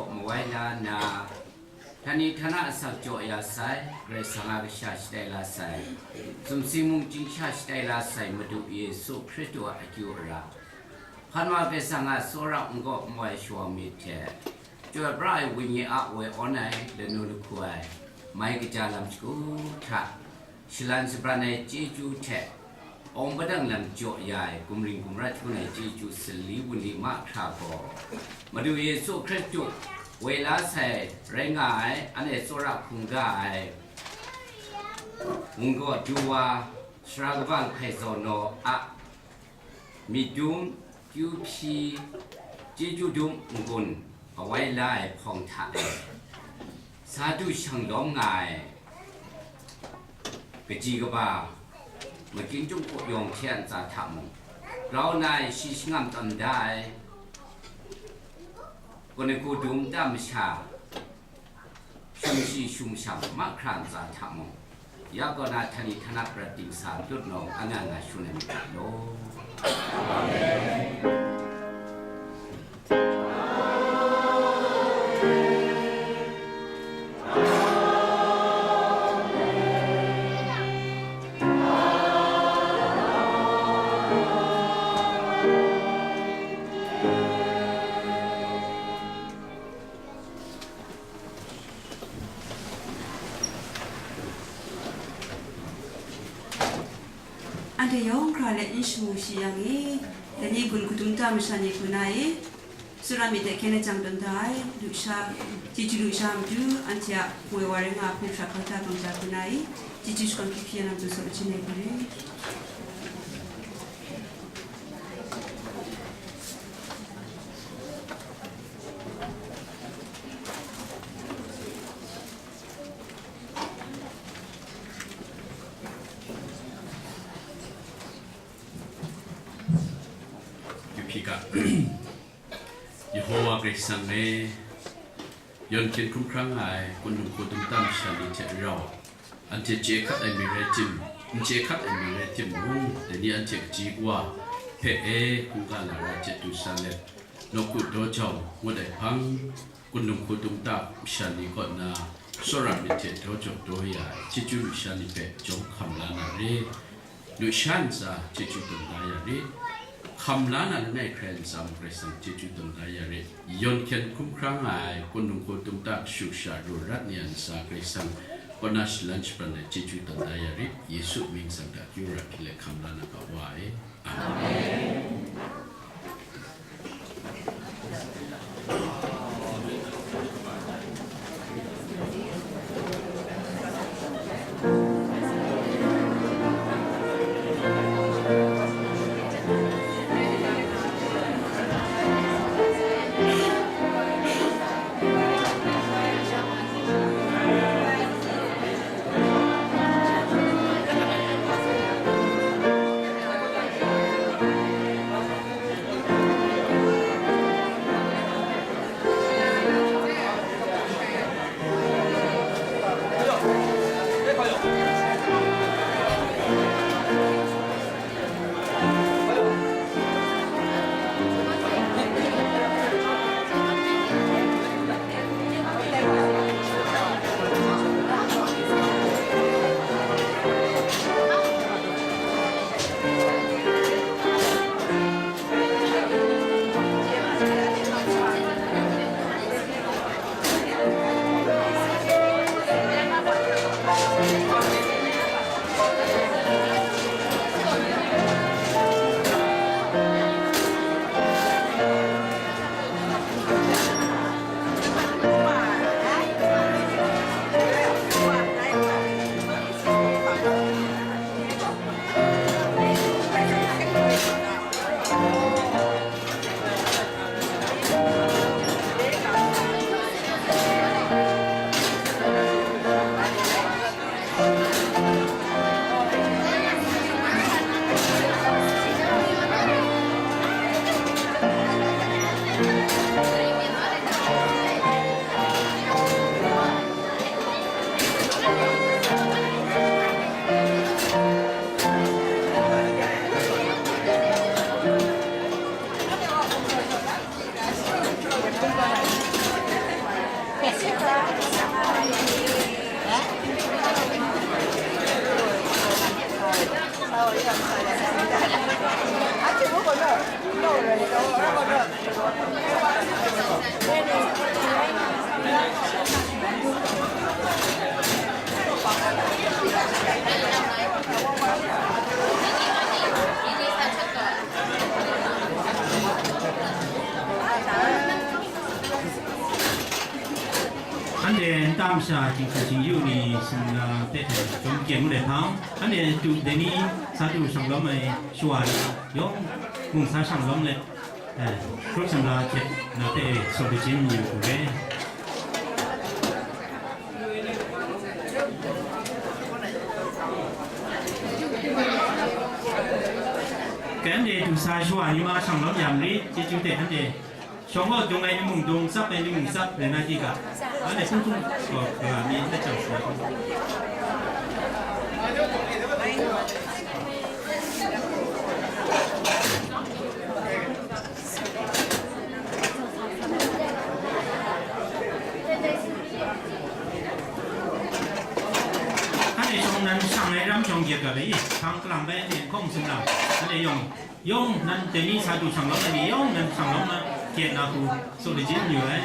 mawai la nna, htani htana asak jaw ya sai, Karai Kasang a kasha shatai la sai, sumsing mung chying sha shatai la sai Madu Yesu Hkristu a akyu ara, hpan wa Karai Kasang a tsawra n-gaw n-wai shawa myit hte, chyoi pra ai Wenyi a woi awn ai lanu lahku ai mai kaja lam shagu hta, shalan shabran ai chyeju hte, awng padang lam jaw ya ai gumring gumrat hkun ai chyeju sali wunli mahkra gaw, Madu Yesu Hkristu woi la sai rai nga ai, anhte tsawra hkungga ai, wunggaw du wa, sara kaba hkai zaw naw a myit dum, kyu hpyi, chyeju dum n-gun, awai la ai hpawng hta e, sa du shang lawm nga ai kaji kaba, makyin chyum hku yawng hte a ntsa hta mung, grau na ai shi shangam tawn da ai, kunahku dum ta masha, shum shi shum sham mahkra ntsa hta mung, ya kaw na htani htana prat dingsa dut nawng anga nga shun ai myit ga law. Anhte yawng hkra let n shamu shi yang e, dai ni gun kadum ta masha ni hku na e, tsawra myit hte hkyen lajang tawn da ai, lusha, chyeju lusha matu, anhte a ngoi wa rai nga a hpung hkra hkau ta bang ja hku na e, chyeju shakawn hkyu hkye yang lam taw saw lachyum ai hku re. Yupika. Yehowa Karai Kasang e, yawn hkyen hkrum hkra nga ai kunung hku dum ta masha ni hte rau, anhte chye hkat ai mi rai tim, n chye hkat ai mi rai timung, dai ni anhte kaji kawa hpe e hkungga lara hte du sa let, nawku daw jau ngut ai hpang, kunung hku dum ta masha ni kaw na, tsawra myit hte daw jau daw ya ai chyeju lusha ni hpe jawm hkam la na re. Lusha ntsa chyeju tawn da ya rit. Hkam la na langai hkrai ntsa mung Karai Kasang chyeju tawn da ya rit. Yawn hkyen hkrum hkra nga ai, kunung hku dum ta kashu kasha ru rat ni a ntsa Karai Kasang kaw na shalan shabran ai chyeju tawn da ya rit. Yesu mying tsang hta akyu ara hpyi let hkam la na ga wa ai. Amen. Sha Jinghku Jingyu ni sumla hpe hte chyawm kyen ngu let hpang, anhte du dai ni sa du shanglawm ai shawa ni yawng mungsa shanglawm let, eh, hkrup sumla hte na hpe sawt lajin yu u re. Anhte du sa shawa ni ma shanglawm ya marit, chyeju hte anhte shawng gaw dung ai ni mung dung, tsap ai ni mung tsap rai na di ga, anhte hpung hpung gaw ga mi n dat jang sa. Anhte shawng nan shang ai ram shawng gyet ga le i, hpang kalang bai anhte hkawng sumla, anhte yawng, yawng nan dai ni sa du shanglawm ai ni, yawng nan shanglawm na, gyet na hku, sawt lajin yu ai.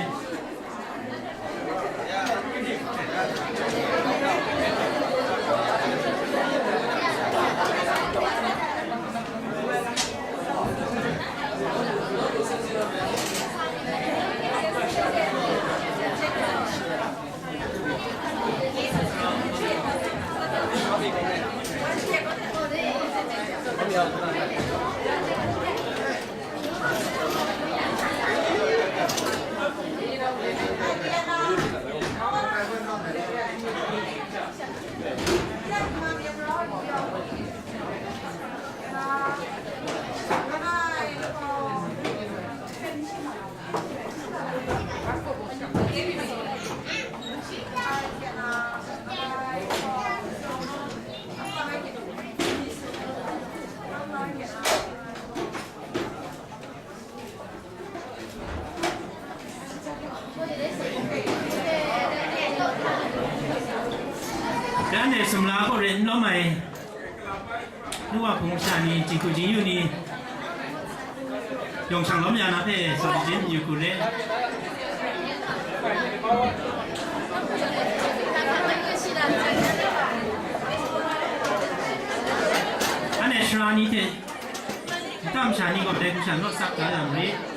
Dan e sumla kaw re n lawm ai, nu wa hpung masha ni, Jinghku Jingyu ni, yawng shanglawm ya na hpe sawt lajin yu hku re. Anhte sara ni hte, nta masha ni gaw dai hku shan naw sak ga ya marit.